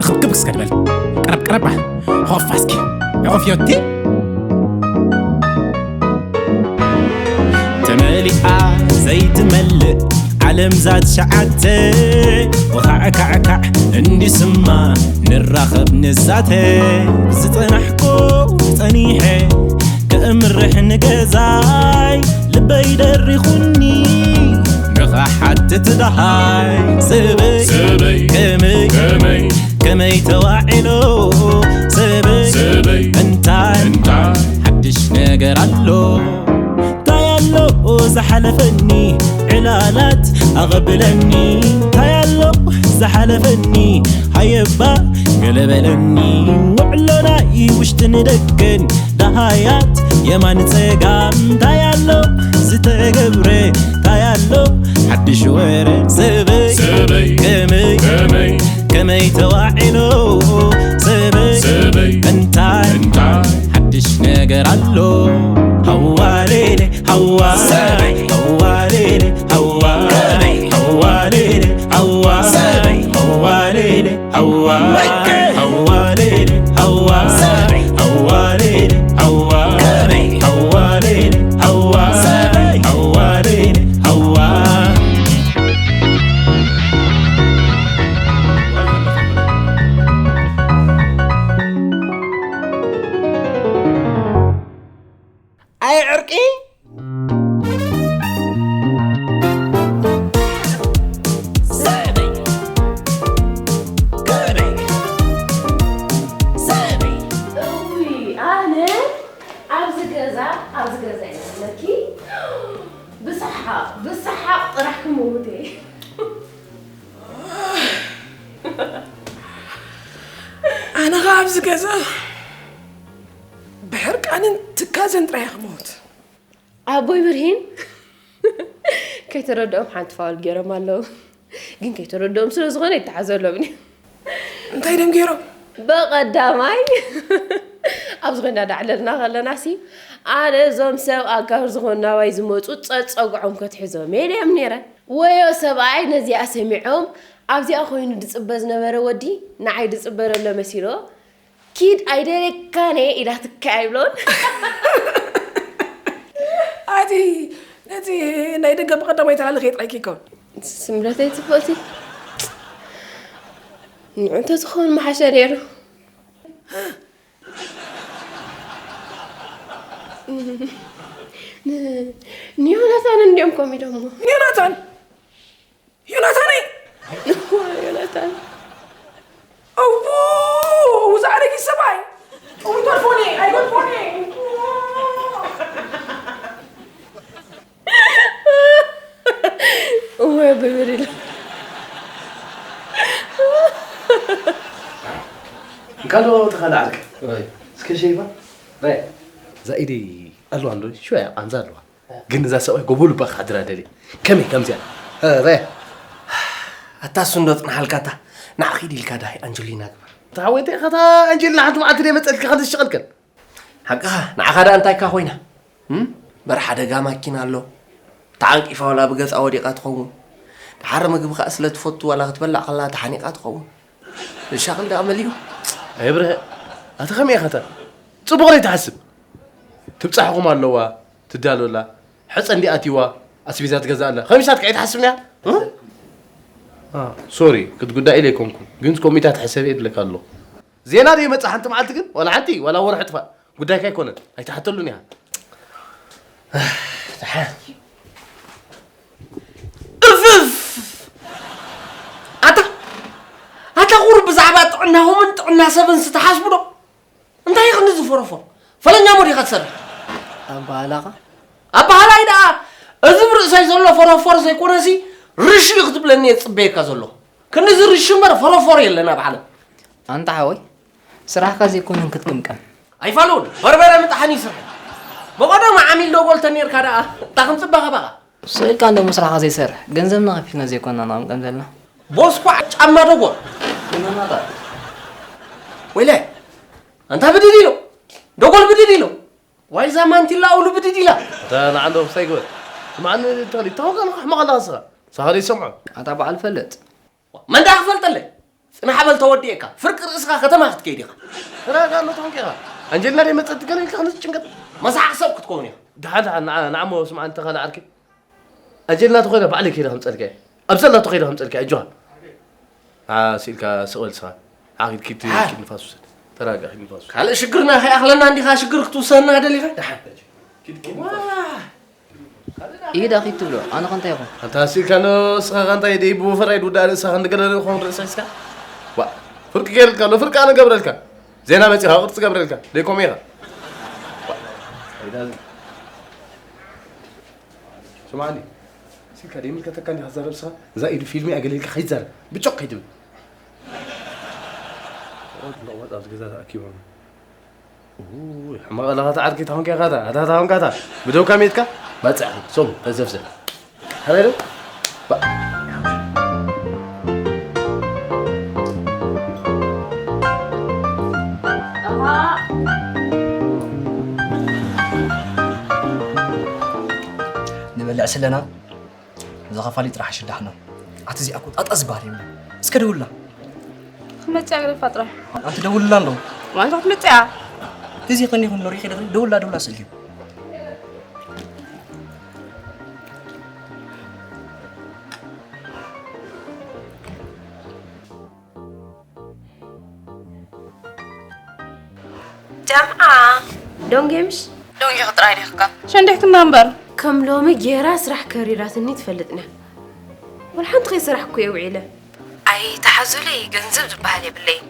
ክብክብ እስከ ንበል። ቀረብ ቀረብ። ሆፋስኪ። ሆፍዮቲ። ተመሊኣ ዘይትመልእ ዓለም ዛት ሸዓተ። ወኻዕካዕካዕ እንዲስማ ንራኸብ ንዛተ። ዝጸናሕኩ ጸኒሐ ከእምርሕ ንገዛይ ልበይ ደሪኹኒ ንኽሓትት ደሃይ። ሰበይ ሰበይ ከመይ ከመይ ከመይ ተዋዒሎ ሰበይ ሰበይ እንታይ እንታይ ሓድሽ ነገር ኣሎ? እንታይ ኣሎ ዝሓለፈኒ ዕላላት ኣቐብለኒ? እንታይ ኣሎ ዝሓለፈኒ ሃየባ ገለበለኒ? ውዕሎናይ ውሽጥን ደገን ደሃያት የማን ጸጋም እንታይ ኣሎ ዝተገብረ እንታይ ኣሎ ሓድሽ ወረ ሰበይ ሰበይ ከመይ ከመይ ከመይ ተዋዒሎ ሰበይ ሰበይ እንታይ እንታይ ሓድሽ ነገር ኣሎ? ሃዋሌሌ ሃዋ ሰበይ ሃዋሌሌ ሃዋ ከመይ ሃዋሌሌ ሃዋ ሰበይ ሃዋሌሌ ሃዋ ሃዋ ሌሌ ሃዋ ሃዋ ሌሌ ሃዋ ሃዋ ሌሌ ሃዋ ሃዋ ሌሌ ሃዋ። ኣይ ዕርቂ ሰበይ ከመይ ሰበይ። እውይ ኣነ ኣብዚ ገዛ ኣብዚ ገዛ እየ ዘለኪ። ብሰሓቕ ብሰሓቕ ጥራሕ ክመውት እየ። ኣነ ኸዓ ኣብዚ ገዛ ብሕርቃንን ትካዘን ጥራይ እየ ክመውት። ኣቦይ ብርሂን ከይተረድኦም ሓንቲ ፋውል ገይሮም ኣለዉ። ግን ከይተረድኦም ስለ ዝኾነ ይተሓዘሎም እዩ። እንታይ ደም ገይሮም? በቐዳማይ ኣብዚ ኮይና ዳዕለልና ከለና ሲ ኣነ እዞም ሰብ ኣጋር ዝኾኑ ናባይ ዝመፁ ጸጸጉዖም ከትሕዞም እየ ኢለዮም ነይረ። ወዮ ሰብኣይ ነዚኣ ሰሚዖም ኣብዚኣ ኮይኑ ድጽበ ዝነበረ ወዲ ንዓይ ድጽበ ዘሎ መሲሎ ኪድ ኣይደልየካን እየ ኢላትካ ኣይብሎን። ኣቲ ነቲ ናይ ደገ ብቐዳማይ ተላልኸ ጥራይኪ ይከውን። ስምረተይ ጽብቕቲ። ንዑ እንተዝኸውን ምሓሸ ነይሩ። ን- ንዮናታን እንዲኦም ኮሚዶሞ። ዮናታን ዮናታነይ! ዮናታን። እዉ፣ እዉ፣ ዝኣረጊ ሰብኣይ! እዉ፣ ይጎድፎኒ፣ ኣይጎድፎኒ! እወ፣ ብብር ኢለ። እንካዶ ተኻለ ዓርኪ። ወይ። እስከ ሸይባ። ወይ። እዛ ኢደይ ኣለዋ እንዶ፣ ሽወያ ቃንዛ ኣለዋ። ግን እዛ ሰብኣይ ጎቦ ልባ ክሓድራ ደልየ። ከመይ ከምዚኣ? እ፣ ረ። ኣታ እሱ እንዶ ጽንሓልካ እታ። ንዓ ኺድ ኢልካ ዳይ ኣንጀሊና ግበር። እታ ሓወይተይ፣ ኸታ ኣንጀሊና ሓንቲ መዓልቲ ደይ መጸልኪ ኸዚ ዝሽቐልከን። ሓቅኻ፣ ንዓኻ ደኣ እንታይ እካ ኮይና? እም? በር ሓደጋ ማኪና ኣሎ። ተዓንቂፋ ዋላ ብገጻ ወዲቓ ትኸውን። ደሓር ምግቢ ኸኣ ስለ ትፈቱ ዋላ ክትበልዕ ከላ ተሓኒቓ ትኸውን። ዝሻቕል ደኣ መሊኡ። ኣይ ብርሀ፣ ኣቲ ከመይ ኢኻ እታ? ጽቡቕ ደይ ትሓስብ? ትብጻሕኹም ኣለዋ፣ ትዳሎ ኣላ። ሕጸ እንዲ ኣትይዋ፣ ኣስቤዛ ትገዝእ ኣላ። ከሚሳትካ ኣይትሓስብን እያ? እ? አ፣ ሶሪ፣ ክትጉዳእ ኢለ ኣይኮንኩን። ግን ኮሚታት ሕሰብ የድለካ ኣሎ። ዜና ደይ መጽእ ሓንቲ መዓልቲ ግን፣ ዋላ ሓንቲ፣ ዋላ ወርሒ ጥፋእ። ጉዳይካ ኣይኮነን። ኣይትሓተሉን ኢኻ። ደሓን። እፍፍ! ኣታ፣ ኣታ ቁሩብ ብዛዕባ ጥዕናኹምን ጥዕና ሰብን ስትሓስቡ ዶ? እንታይ ኢኽኒ ዝፎረፎር? ፈለኛ ሞ ዲኻ ትሰርሕ? ኣበሃህላኻ? ኣበሃህላይ ደኣ፣ እዚ ብርእሰይ ዘሎ ፎረፎር ዘይኮነሲ፣ ርሹ እዩ ክትብለኒ እየ ዝጽበየካ ዘለኹ። ክንድዚ ርሹ እምበር ፎረፎር የለን ኣብ ዓለም። ኣንታ ሓወይ፣ ስራሕካ ዘይኮነን ክትቅምቀም። ኣይፋሉን፣ በርበረ ምጥሓን እዩ ስርሐይ። ብቐደሙ ዓሚል ዶጎል ተኔርካ ደኣ፣ እንታይ ክንጽበኻ በቓ? ስቕ ኢልካ እንዶ ምስራኻ ዘይሰርሕ፣ ገንዘብና ከፊልና ዘይኮንና ንቕምቀም ዘለና። ቦስኳዕ ጫማ ዶጎል። ወይለ፣ ኣንታ ብድድ ኢሎ፣ ዶጎል ብድድ ኢሎ። ዋይ እዛ ማንቲላ ኣውሉ ብድድ ኢላ። እታ ንዓንዶ ክስታይ ግበር። ማን ተኸሊ፣ ታወቃ ንኻ ሕማቕ ኣለኻ ንስኻ። ሳኻ ዘይሰምዖ? ኣታ በዓል ፈለጥ። መን ደኣ ክፈልጠለይ? ጽናሕ በል ተወዲእካ። ፍርቂ ርእስኻ ከተማ ክትከይድ ኢኻ። ተረጋጋ ኣሎ ተኾንካ ኢኻ። ኣንጀሊና ደይ መጸት ገለ ኢልካ ክንዚ ጭንቀት። መሳሕ ሰብ ክትከውን ኢኻ። ደሓን ደሓን ንዓ ንዓሞ ስምዓ እንተ ኻል ዓርኪ። ኣንጀሊና ተኾይና ባዕለይ ከይደ ከምጸልካ እየ። ኣብ ዘላ ተኾይደ ከምጸልካ እየ፣ ኣጆኻ። ንዓ ስኢልካ ስቕ በል ንስኻ። ንዓ ኪድ ኪድ ኪድ ንፋስ ውሰድ። ተረጋጋ ኪድ ንፋስ ውሰድ። ካልእ ሽግርና ከይኣኽለና እንዲኻ ሽግር ክትውሰና ደሊኻ? ደሓን። ኪድ ኪድ ንፋስ። ኢዳ ኺድ ትብሎ፣ ኣነ ኸ እንታይ ይኹን? ኣንታ ስኢልካ ኣሎ ንስኻ ኸ እንታይ ደይ ብወፈራይ ድውዳእ ርእስኻ ክንዲ ገለ ዶ ክኸውን ርእስኻ ሒዝካ? ዋ፣ ፍርቂ ገይረልካ ኣሎ፣ ፍርቂ ኣነ ገብረልካ። ዜና መጺኻ ቅርጺ ገብረልካ። ደይ ከምኡ ኢኻ። ዋ፣ ኢዳ እዚ። ስምዓኒ፣ ስኢልካ ደይ ምልከተካ እንዲኻ ትዛረብ ንስኻ? እዛ ኢዱ ፊልም እያ ገለ ኢልካ ከይትዛረብ። ብጮቕ ከይትብል። ቆጥ ለቆጥ ኣብዚ ገዛ ተኣኪቦም። ኡይ፣ ሕማቕ ኣለኻ፣ እታ ዓርኪ፣ እታ ኾንካ ኢኻ፣ እታ፣ እታ፣ እታ ኾንካ፣ እታ። ብደውካ ሜትካ? ባጽዕ፣ ሶም፣ ተዘፍዘፍ። ከመይ ዶ? ባ- ንበልዕ ስለና። እዛ ኸፋሊ ጥራሕ ሽዳሕና። ኣቲ እዚኣ እኮ ጣጣ ዝበሃል የብላ። እስከ ደውላ። ክመጽእ ኣግደፋ ጥራሕ። ኣንቲ ደውልላ እንዶ። ዋንታ ክትመጽእ እያ። እዚ ኸኒ ይኹን ኖሪ ኸደ ደውላ፣ ደውላ ስልኪ። ጀምዓ ዶንጌ ምሽ? ዶንጌ ጥራይ ዲኽካ? ሸንዲሕክና እምበር። ከም ሎሚ ጌራ ስራሕ ከሪራትኒ ትፈልጥና። ወላ ሓንቲ ከይሰራሕኩ እየ ውዒለ። ኣይትሓዙለይ፣ ገንዘብ ዝበሃል የብለይን።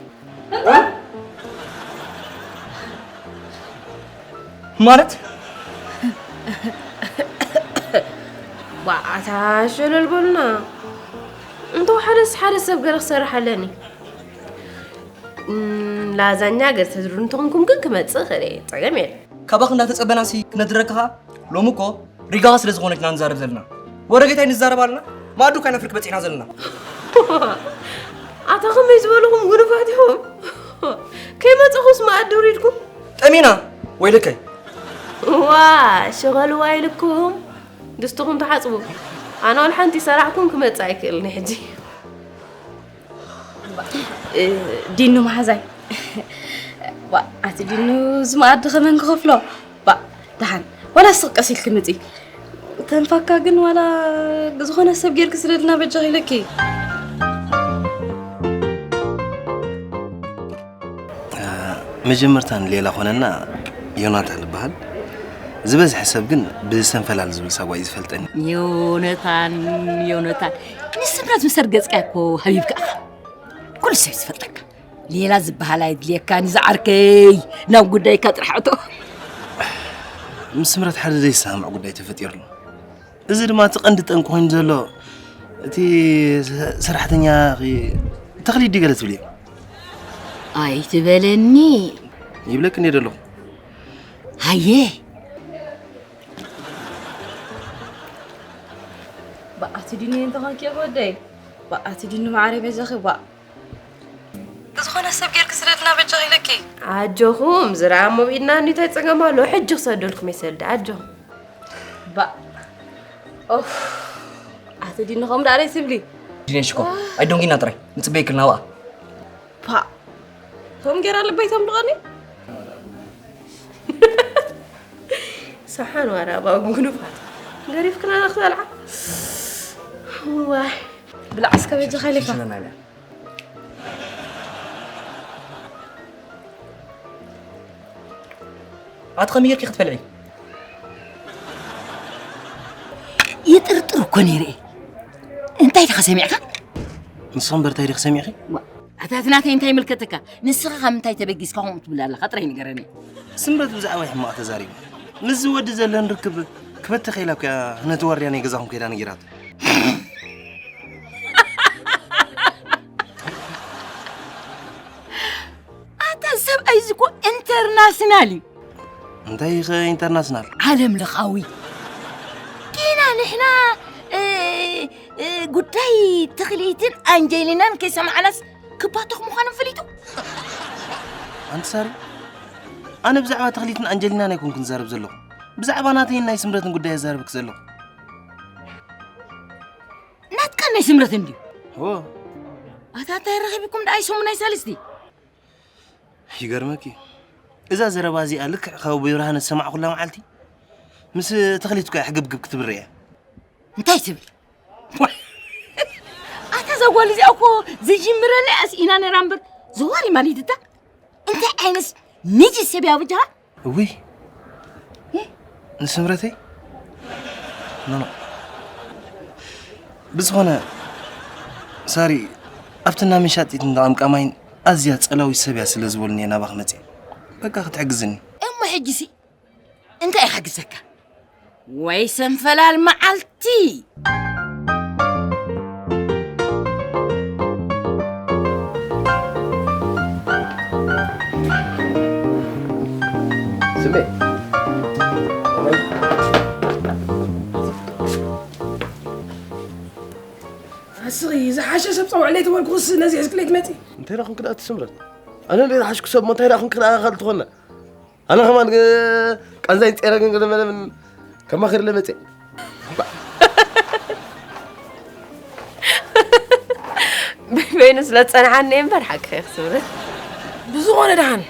ማለት? ዋዓታ ሸለል በሉና። እንተው ሓደስ ሓደ ሰብ ገለ ክሰርሕ ኣለኒ። እም፣ ላዛኛ ገለ ተዝሩ እንተኾንኩም ግን ክመጽእ እኽእል እየ። ጸገም የለን። ካባኽ እንዳተጸበናሲ ክነድረካ ኸኣ ሎሚ እኮ ሪጋኻ ስለ ዝኾነች ኢና ንዛረብ ዘለና። ወረ ጌታይ ንዛረብ ኣለና። ማእዱ ካይና ፍርቂ በጺሕና ዘለና። ኣታ ከመይ ዝበልኹም ጉኑፋት ኢኹም? ከይመጸኹስ መኣዲ ውሪድኩም? ጠሚና ወይልከይ። ዋ፣ ሸቐልዋ ኢልኩም ድስትኹም ትሓጽቡ። ኣነ ወላ ሓንቲ ሰራሕኩም ክመጽእ ኣይክእልን ሕጂ። እ፣ ዲኑ መሓዛይ። ዋ፣ ኣቲ ዲኑ እዚ መኣዲ ከመን ክኸፍሎ? ባ፣ ደሓን። ዋላ ስቕ ቀስ ኢልኪ ምጺ። ተንፋካ ግን ዋላ ዝኾነ ሰብ ጌርኪ ስደድና በጃኺ ኢለኪ። መጀመርታን ሌላ ኾነና ዮናታን እበሃል። ዝበዝሐ ሰብ ግን ብሰንፈላል ዝብል ሳጓ እዩ ዝፈልጠኒ። ዮናታን፣ ዮናታን፣ ንስምረት ምሰር ገጽካ እኮ ሃቢብካ ኢኻ። ኩሉ ሰብ ዝፈልጠካ። ሌላ ዝበሃል ኣይድልየካን ዝዓርከይ፣ ናብ ጉዳይካ ጥራሕ እቶ። ምስ ስምረት ሓደ ዘይሰማማዕ ጉዳይ ተፈጢሩና። እዚ ድማ እቲ ቀንዲ ጠንቂ ኮይኑ ዘሎ እቲ ሰ-፣ ሰራሕተኛ ኺ-፣ ተኽሊት ድዩ ገለ ትብልዮ? ኣይትበለኒ። ይብለኪ እንድየ ዘለኹ። ሃየ። ባእ፣ ኣቲ ዲኒ እንተኾንኪ ወደይ። ባእ፣ ኣቲ ዲኒ ማዕረይ በጃኺ፣ ባእ። ብዝኾነ ሰብ ጌርኪ ስደድና በጃኺ ኢለኪ። ኣጆኹም፣ ዝረኣ እሞ ብኢድና እንዩ፣ እንታይ ጸገም ኣሎ? ሕጂ ክሰደልኩም እየ ሰልዲ፣ ኣጆኹም። ባእ። ኦፍ። ኣቲ ዲኒ ከምኡ ደኣ ደይ ትብሊ። ዲኒ ሽኮር፣ ኣይደንጉይና ጥራይ፣ ንጽበየኪ ኣለና፣ ባእ። ፓእ። ከም ጌራ ልበይ ተምልቐኒ። ሰሓን ዋራ ባጉ ግኑፋት። ገሪፍክና ንኽበልዓ። ዋይ። ብላዕ እስከ በጃኻ ኢለካ። ሽሽለና ኢለ። ኣቲ ከመይ ጌርኪ ክትበልዒ? ይጥርጥር እኮ ነይረ እየ። እንታይ ዲኻ ሰሚዕካ? ንስኺ እምበር እንታይ ዲኺ ሰሚዕኺ? ዋ፣ ኣታ እቲ ናተይ እንታይ ይምልከተካ? ንስኻ ካብ ምንታይ ተበጊስካ ከምኡ ትብል ኣለኻ? ጥራይ ንገረኒ። ስምረት ብዛዕባይ ሕማቕ ተዛሪባ። ምስዚ ወዲ ዘለን ርክብ ክበትኽ ኢላ እኮ እያ ነቲ ዋርድያ ናይ ገዛኹም ከይዳ ነጊራቶ። ኣታ ሰብኣይ እዚ እኮ ኢንተርናሽናል እዩ። እንታይ ኸ ኢንተርናሽናል? ዓለም ለኻዊ። ጌና ንሕና፣ እ፣ እ፣ ጉዳይ ተኽሊትን ኣንጀሊናን ከይሰማዕናስ ክባተኽ ምዃኖም ፈሊጡ። ኣንቲ ሳሪ፣ ኣነ ብዛዕባ ተኽሊትን ኣንጀሊናን ኣይኮንኩን ዝዛረብ ዘለኹ። ብዛዕባ ናተይን ናይ ስምረትን ጉዳይ እዛረበኪ ዘለኹ። እና ኣትካ ናይ ስምረት እንድዩ። ሆ። ኣታ እንታይ ረኺብኩም ደኣ ሰሙን ናይ ሳልስቲ? ይገርመኪ፣ እዛ ዘረባ እዚኣ ልክዕ ካብ ኣቦይ ብርሃነ ዝሰማዕኩላ መዓልቲ፣ ምስ ተኽሊት እኮ እያ ሕግብግብ ክትብል ርእያ። እንታይ ትብል? ዋይ! ኣታ እዛ ጓል እዚኣ እኮ ዝጅምረላ እያ ስኢና ነይራ እምበር፣ ዘዋሪ ማለት እታ እንታይ ዓይነት ንጅስ ሰብ እያ ብጃኻ? እውይ፣ ንስምረተይ? ኖ፣ ኖ። ብዝኾነ፣ ሳሪ፣ ኣብቲ እንዳ ምንሻጢት እንዳ ቀምቃማይን ኣዝያ ጸላዊት ሰብ እያ ስለ ዝበሉኒ እየ ናባኺ መጺአ። በቃ ክትሕግዝኒ። እሞ ሕጂሲ እንታይ እየ ክሕግዘካ? ወይ ሰንፈላል መዓልቲ! ስሜ። ኣስኺ፣ ዝሓሸ ሰብ ጸውዕለይ ተበልኩኽስ ነዚ ሒዝክለይ ትመጺ? እንታይ ደኣ ኹንክ ደኣ ትስምረት? ኣነ እንደ ዝሓሽኩ ሰብ እሞ እንታይ ደኣ ኹንክ ደኣ ካልእ ትኾና? ኣነ ከማን ግ-፣ ቃንዛይን ጼረግን ገለ መለ ምን ከማኺርለ መጼ። በይኑ ስለ ዝጸንሓኒ እምበር ሓቅኺ ኢኺ ስምረት። ብዝኾነ ደሓን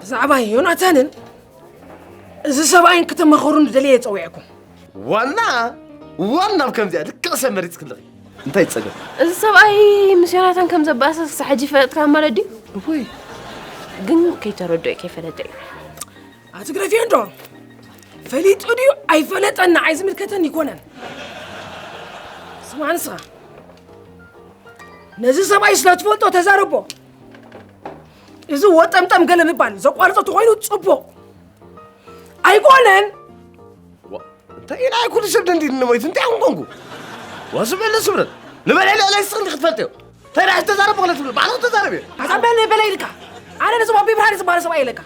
ብዛዕባ ዮናታንን እዚ ሰብኣይን ክትመኸሩኒ ደልየ ጸዊዐኩም። ዋና፣ ዋና ኣብ ከምዚኣ ልክዕ ሰብ መሪጽ ክልኺ። እንታይ ጸገም? እዚ ሰብኣይ ምስ ዮናታን ከም ዘባእሰ ክሳብ ሕጂ ይፈለጥካ ማለት ድዩ? እፎይ። ግን ከይተረድኦ እዩ፣ ከይፈለጠ እዩ። ኣትግረፍዮ እንዶ ፈሊጡ ድዩ ኣይፈለጠን ንዓይ ዝምልከተኒ ይኮነን። ስማዕ ንስኻ፣ ነዚ ሰብኣይ ስለ ትፈልጦ ተዛረቦ። እዚ ወጠምጠም ገለ ምባል ዘቋርጾ ተኾይኑ ጽቡቕ ኣይኮነን። ዋ፣ እንታይ ኢላ ኩሉ ሰብ ደንዲኒ ሞይቱ፣ እንታይ ኮንኩ? ዋ፣ ስምዕለ ስምረት፣ ንበልዕ ልዕለ ይስኽ እንዲ ክትፈልጥዮ። እንታይ ደኣ ተዛረብ በለ ትብል፣ ባዕልኽ ተዛረብ እየ። ኣታ በለ በለ ኢልካ። ኣነ ነዚ ኣቢ ብርሃን ዝበሃል ሰብኣይ ኢለካ።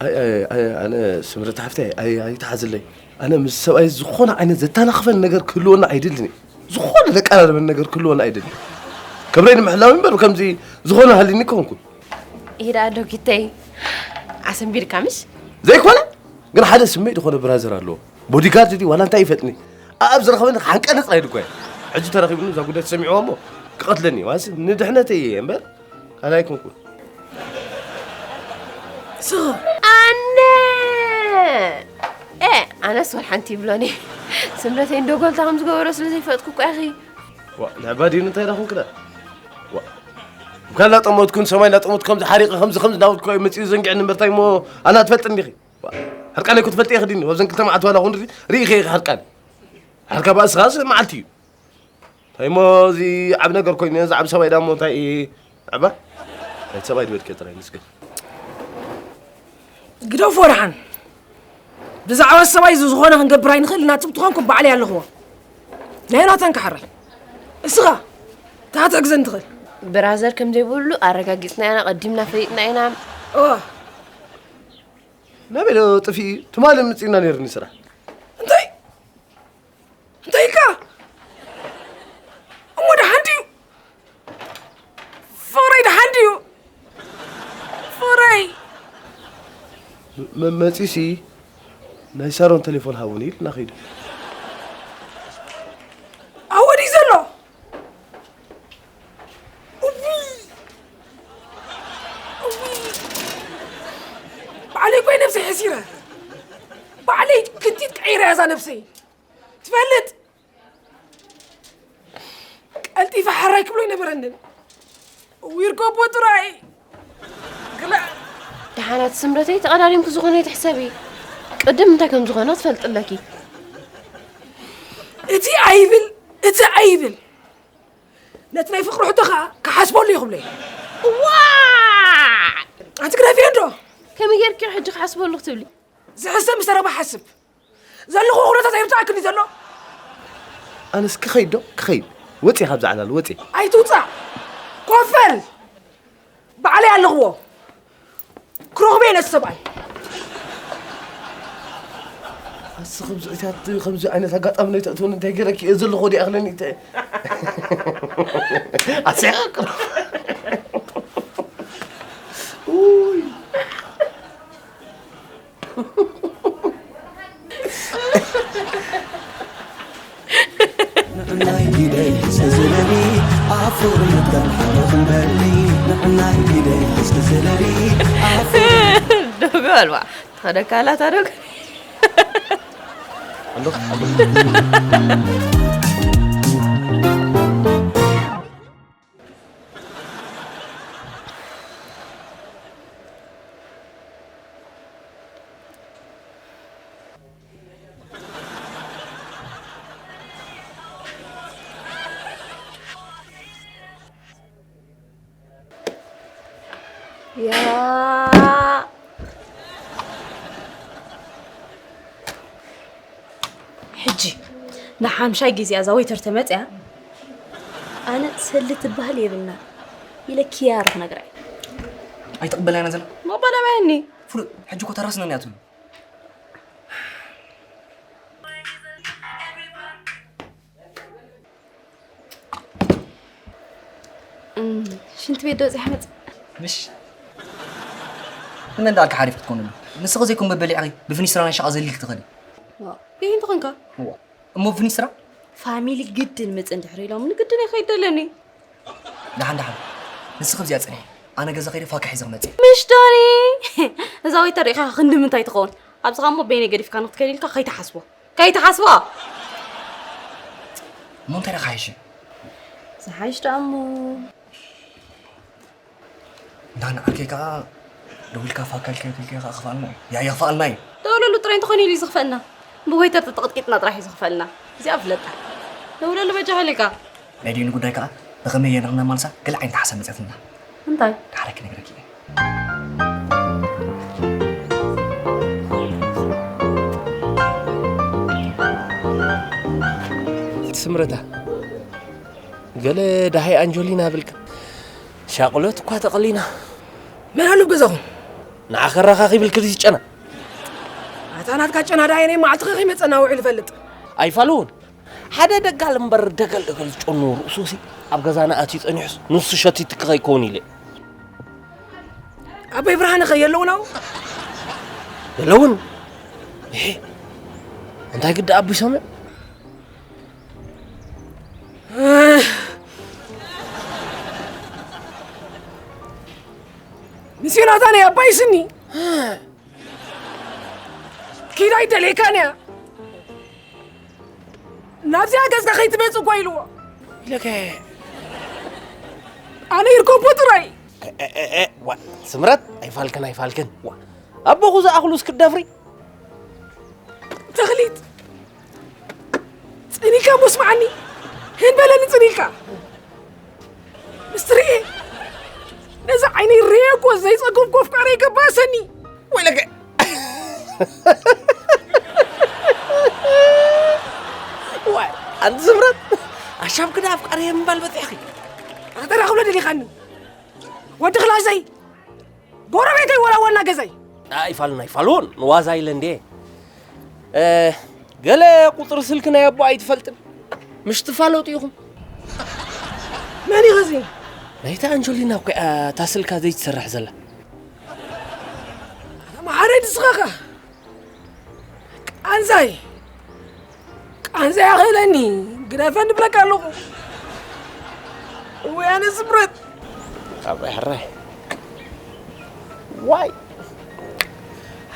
ኣይ፣ ኣይ፣ ኣይ፣ ኣነ ስምረት ሓፍተይ፣ ኣይ፣ ኣይትሓዝለይ። ኣነ ምስ ሰብኣይ ዝኾነ ዓይነት ዘተናኽፈን ነገር ክህልወና ኣይደልን እዩ። ዝኾነ ዘቀራርበን ነገር ክህልወና ኣይደልን። ክብረይ ንምሕላው እምበር ከምዚ ዝኾነ ሃልዩኒ ክኾንኩ። ይዳ ዶኪተይ ኣሰንቢድካ ምሽ? ዘይኮነ፣ ግን ሓደ ስመይ ዝኾነ ብራዘር ኣለዎ። ቦዲጋርድ ድዩ ዋላ እንታይ ይፈጥኒ። ኣብ ዝረኸበኒ ክሓንቀኒ ጥራይ ድኳ እየ። ሕጂ ተረኺብኒ እዛ ጉዳይ ተሰሚዕዋ እሞ ክቐትለኒ እዩ። ዋንስ ንድሕነተይ እየ እምበር ካልእ ኣይኮንኩን። ስኸ ኣነ፣ ኤ፣ ኣነስ ወላ ሓንቲ ይብሎን እየ። ስምረተይ እንዶ ጎልታ ከም ዝገበሮ ስለ ዘይፈለጥኩ እኮ ኢኺ። ዋ፣ ንዕባ ዲኑ እንታይ ደኣ ኹንክዳ? ዋ፣ እምካ እንዳጠመትኩን ሰማይ እንዳጠመትኩ ከምዚ ሓሪቐ ከምዚ ከምዚ እንዳበልኩ እዩ መጺኡ ዘንግዕኒ እምበር እንታይ እሞ ኣና ትፈልጥኒ ዲኺ? ዋ፣ ሕርቃነይ እኮ ትፈልጢ ኢኺ ዲኒ? ኣብዘን ክልተ መዓልቲ ዋላ ኹን ሪ-፣ ርኢኺ ኢኺ ሕርቃነይ። ሕርካ ባእስኻስ መዓልቲ እዩ። እንታይ እሞ እዚ ዓቢ ነገር ኮይኑ፣ እዚ ዓቢ ሰብኣይ ዳሞ እንታይ እዩ? ዕባ? ናይ ሰብኣይ ድበልከ ጥራይ ንስከ። ግደፎ ደሓን። ብዛዕባ ሰብኣይ እዚ ዝኾነ ክንገብር ኣይንኽእል ኢና፣ ትብትኾንኩም ባዕለይ ኣለኽዎ። ናይ ናተን ክሓራይ። እስኻ፣ እንታይ ክትሕግዘኒ ትኽእል? ብራዘር ከም ዘይብሉ ኣረጋጊጽና ኢና፣ ቀዲምና ፈሊጥና ኢና። እዋ። ናበይ ዶ ጥፊኡ? ትማሊ ምጺና ነይርኒ ስራሕ። እንታይ? እንታይ ኢልካ? እሞ ደሓን ድዩ? ፍቕረይ ደሓን ድዩ? ፍቕረይ። መ-፣ መጺሲ ናይ ሳሮን ቴሌፎን ሃቡኒ ኢልና ኸይዱ። ኣወ ድዩ ዘሎ? እውይ! እውይ! ባዕለይ እኮ እየ ነብሰይ ሕሲረ። ባዕለይ ክንቲት ቀይረ እያ እዛ ነብሰይ። ትፈልጥ? ቀልጢፈ ሕራይ ክብሎ ኣይነበረንን። እውይ ርገቦ ጥራይ። ግላ ደሓናት ስምረተይ፣ ተቐዳዲምኪ ዝኾነ ኣይትሕሰቢ። ቅድም እንታይ ከም ዝኾነ ክትፈልጢ ኣለኪ። እቲ ኣይብል፣ እቲ ኣይብል። ነቲ ናይ ፍቕሪ ሕቶ ኸኣ ክሓስበሉ እየ ክብሎ እየ። ዋእ! ኣንቲ ግደፍዮ እንዶ። ከመይ ጌርኪ ሕጂ ክሓስበሉ ክትብሊ? ዝሕሰብ ምስ ተረባ ሓስብ። ዘለኹዎ ኩነታት ኣይርድኣክን እዩ ዘሎ። ኣነስ ክኸይድ ዶ? ክኸይድ። ወጺ ካብዛ ዕላል፣ ወጺ። ኣይትውጻእ። ኮፍ በል። ባዕለይ ኣለኽዎ። ክረኽቦ እየ ነቲ ሰብኣይ። ኣስ ከምዚ እታት ከምዚ ዓይነት ኣጋጣሚ ናይ ተእትውን እንታይ ገይረኪ እየ ዘለኹ ወዲኣ ክለኒ እተ-፣ ኣስያቕ። ኡይ። ንዕናይ ግደይ ሕስኪ ዝበሊ ኣፉር ምጥቃም ሓሎ ክንበሊ። ንዕናይ ግደይ ሕስኪ ዝበሊ ኣፉር ዶግ በልዋ። ተኸደካላ ታዶግ። ያ ሕጂ ንሓምሻይ ግዜ እዛ ወይተር ተመፅያ፣ ኣነ ሰሊ ትበሃል የብልና ኢለ ኪያር ክነግራ እየ። ኣይትቕበላይና ዘላ? መባል ኣበየኒ? ፍሉጥ፣ ሕጂ እኮ ተራስነን እያ ትብሉ። እም፣ ሽንቲ ቤት ዶ ወፂኣ መፅ? ምሽ ንመን ደኣ ሓሪፍ ክትኮንሉ? ንስኺ ዘይኮን በበሊዕኺ ብፍኒስትራ ናይ ሸቓ ዘሊልኪ ትኸዲ። ዋ፣ ይህን ትኾንካ? እዋ፣ እሞ ብፍኒስትራ? ፋሚሊ ግድን ምፅ እንድሕር ኢሎም ንግድን እየ ከይድ ደለኒ። ደሓን ደሓን፣ ንስኺ ብዚኣ ፅንሒ፣ ኣነ ገዛ ከይደ ፋካ ሒዘ ክመፅእ እየ። ምሽ ዶኒ፣ እዛ ወይተር ሪኢኻ ክንዲ ምንታይ ትኸውን? ኣብዚ ኸሞ በይነይ ገዲፍካ ንክትከይድ ኢልካ ከይትሓስቦ። ከይትሓስቦ! እሞ እንታይ ደኣ ክሓይሽ? ዝሓይሽ ደኣ እሞ። እንዳ ንዓርከይ ከኣ ደዊልካ ፋካ ኢልካ ተልካ ከኣ ክኽፍኣልና እዩ። ያያ ክኽፍኣልና እዩ። ደውለሉ ጥራይ እንተኾይኑ ኢሉ እዩ ዝኽፈኣልና። ብወይተር ተተቐጥቂጥና ጥራሕ እዩ ዝኽፈኣልና። እዚኣ ፍለጣ። ደውለሉ በጃኻ ኢልካ። ናይ ዲኒ ጉዳይ ከኣ ብኸመይ እየ ንኽነማልሳ ገለ ዓይነት ሓሳብ መጺኣትና። እንታይ? ዳሕራይ ክነግረኪ እየ። ስምረታ፣ ገለ ደሃይ ኣንጆሊና ብልካ። ሻቕሎት እኳ ተቐሊና። መን ኣሎ ኣብ ገዛኹም? ንዓኸ ኣረኻኺብልኪ ድዩ ጨና? ኣታ ናትካ ጨና ደኣ ኣየናይ መዓልቲ ከ ከይመጸና ውዒሉ ይፈልጥ? ኣይፋልውን። ሓደ ደጋል እምበር ደገል ደገል ዝጨኑ ርእሱሲ ኣብ ገዛና ኣትዩ ጸኒሑስ ንሱ ሸቲትኪ ከይከውን ኢለ። ኣቦይ ብርሃነ ከ የለውን ኣብኡ? የለውን። እሄ፣ እንታይ ግዲ ኣቦይ ሰምዕ? ምስ ዮናታን እያ ኣባይ ስኒ። ኪድ ኣይደልየካን እያ። ናብዚኣ ገዝካ ከይትመጽእ እኳ ኢልዎ። ኢለከ። ኣነ ይርከቦ ጥራይ። እ፣ እ፣ እ፣ እ፣ ዋ፣ ስምረት፣ ኣይፋልክን፣ ኣይፋልክን። ዋ፣ ኣቦኹ ዝኣኽሉስ ክትደፍሪ? ተኽሊት፣ ጽን ኢልካ እሞ ስምዓኒ። ህን በለኒ ጽን ኢልካ። ምስ ትርኢ፣ ነዚ ዓይነይ ርእየ እኮ ዘይጸገብኩ ኣፍቃሪ ይገባሰኒ። ወይለከ። ዋይ፣ ኣንቲ ስምረት፣ ኣሻም ክዳ ኣፍቃሪ ምባል በጺሕኺ። ኣተራኽብለ ደሊኻኒ። ወዲ ክላሰይ፣ ጎረቤተይ ወላ ዋና ገዛይ። ኣይፋልን ኣይፋልዎን፣ ንዋዛ ኢለ እንዴ። እ፣ ገለ ቁጽሪ ስልኪ ናይ ኣቦ ኣይትፈልጥን? ምሽ ትፋለጡ ኢኹም? መን እዩ እዚ? ናይታ ኣንጆሊና እኮ እያ እታ ስልካ ዘይትሰርሕ ዘላ። ኣታ መሓረይ ንስኻ ኸ? ቃንዛይ፣ ቃንዛይ ኣኽእለኒ፣ ግደፈኒ እብለካ ኣለኹ። እወይ ኣነ ስምረት። ኣባይ ሕራይ። ዋይ።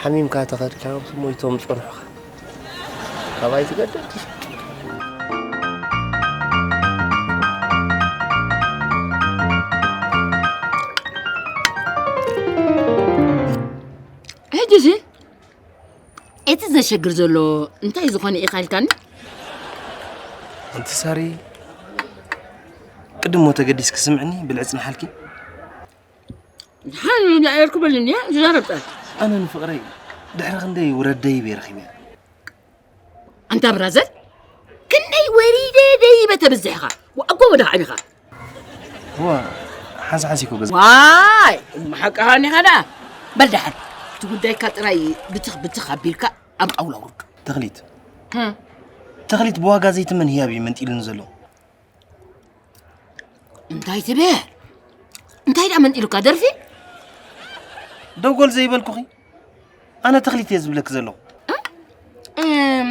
ሓሚምካ ተኸድካ ሞይቶም ዝጸንሑኻ። ካባይ ትገደድ። ሕጂ እዚ እቲ ዘሸግር ዘሎ እንታይ ዝኾነ ኢኻ ኢልካኒ? ኣንቲ ሳሪ፣ ቅድም ሞ ተገዲስኪ ስምዕኒ፣ ብልዒ ጽንሓልኪ። ድሓን ንብላ እየ እኮ በልኒ፣ እያ ዝዛረብ ጣል። ኣነ ንፍቕረይ ድሕሪ ክንደይ ውረድ ደይበ ረኺበያ። ኣንታ ብራዘር፣ ክንደይ ወሪደ ደይበ ተብዝሕኻ፣ ወኣጎ ወደ ዓቢኻ። እዋ፣ ሓንሳ ሓንሲ እኮ ገዛ። ዋይ፣ እሞ ሓቅኻ እኒኻ ደኣ። በል ደሓን፣ እቲ ጉዳይካ ጥራይ ብትኽ ብትኽ ኣቢልካ ኣብ ጣውላ ኣውርዶ። ተኽሊት። ህም። ተኽሊት ብዋጋ ዘይትመን ህያብ እዩ መንጢሉኒ ዘሎ። እንታይ ትብል? እንታይ ደኣ መንጢሉካ ደርፊ? ደጎል ዘይበልኩኺ? ኣነ ተኽሊት እየ ዝብለኪ ዘለኹ። እም፣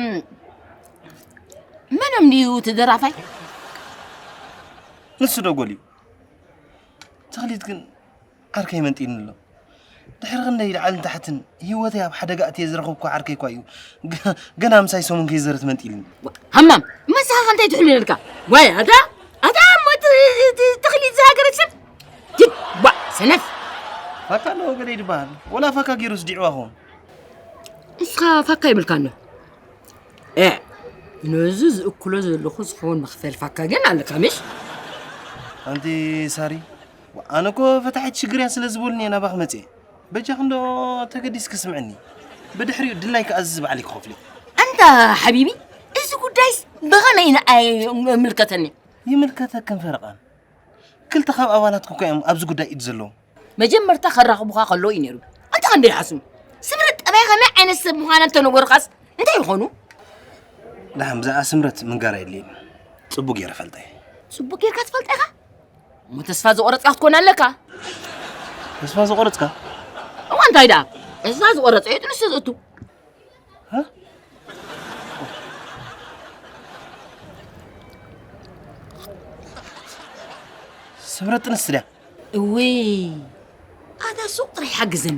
መን እዮም ድዩ እቲ ደራፋይ? ንሱ ዶ ጎልዩ? ተኽሊት ግን ዓርከይ መንጢልኒ ኣሎ። ድሕሪ ክንደይ ላዕልን ታሕትን ህይወተይ ኣብ ሓደጋ ኣትየ ዝረኸብኩ ዓርከይ እኳ እዩ። ገ- ገና ምሳይ ሰሙን ከይዘረት መንጢልኒ። ሃማም መሳኻ እንታይ ትሕሉ ነርካ? ዋይ ኣታ ኣታ ሞት ተኽሊት ዝሃገረት ሰብ ጅባ ሰነፍ ፋካ ኣለዎ ገለ ይድበሃል። ወላ ፋካ ገይሩስ ዲዕዋ ኸውን። ንስኻ ፋካ ይብልካ ኣሎ። እ ነዚ ዝእክሎ ዘለኹ ዝኸውን መኽፈል ፋካ ግን ኣለካ ምሽ? ኣንቲ ሳሪ፣ ኣነ እኮ ፈታሒት ሽግር እያ ስለ ዝበሉኒ እየ ናባኽ መፅየ። በጃኽ እንዶ ተገዲስኪ ስምዕኒ። ብድሕሪኡ ድላይኪ ኣዝዚ ባዕለይ ክኸፍሎ። ኣንታ ሓቢቢ፣ እዚ ጉዳይስ ብኸመይ ንኣይ ምልከተኒ? ይምልከተክን ፈረቓን። ክልተ ካብ ኣባላትኪ እኮ እዮም ኣብዚ ጉዳይ ኢድ ዘለዎም። መጀመርታ ከራኽቡኻ ከለዉ እዩ ነይሩ። ኣንታ ክንደይ ሓስም ስምረት ጠባይ ከመይ ዓይነት ሰብ ምዃና እንተነገሩኻስ እንታይ ይኾኑ? ደሓን ብዛዕባ ስምረት ምንጋር የድልየኒ። ጽቡቕ ገይረ ፈልጠ እየ። ጽቡቕ ጌርካ ትፈልጠ ኢኻ? እሞ ተስፋ ዝቖረጽካ ክትኮን ኣለካ። ተስፋ ዝቖረጽካ? እዋ እንታይ ደኣ? ተስፋ ዝቖረጸ እዩ ጥንሲ ዝእቱ። ስምረት ጥንስቲ ድያ? እውይ ኣታ ሱቕ ጥራሕ ሓግዘኒ።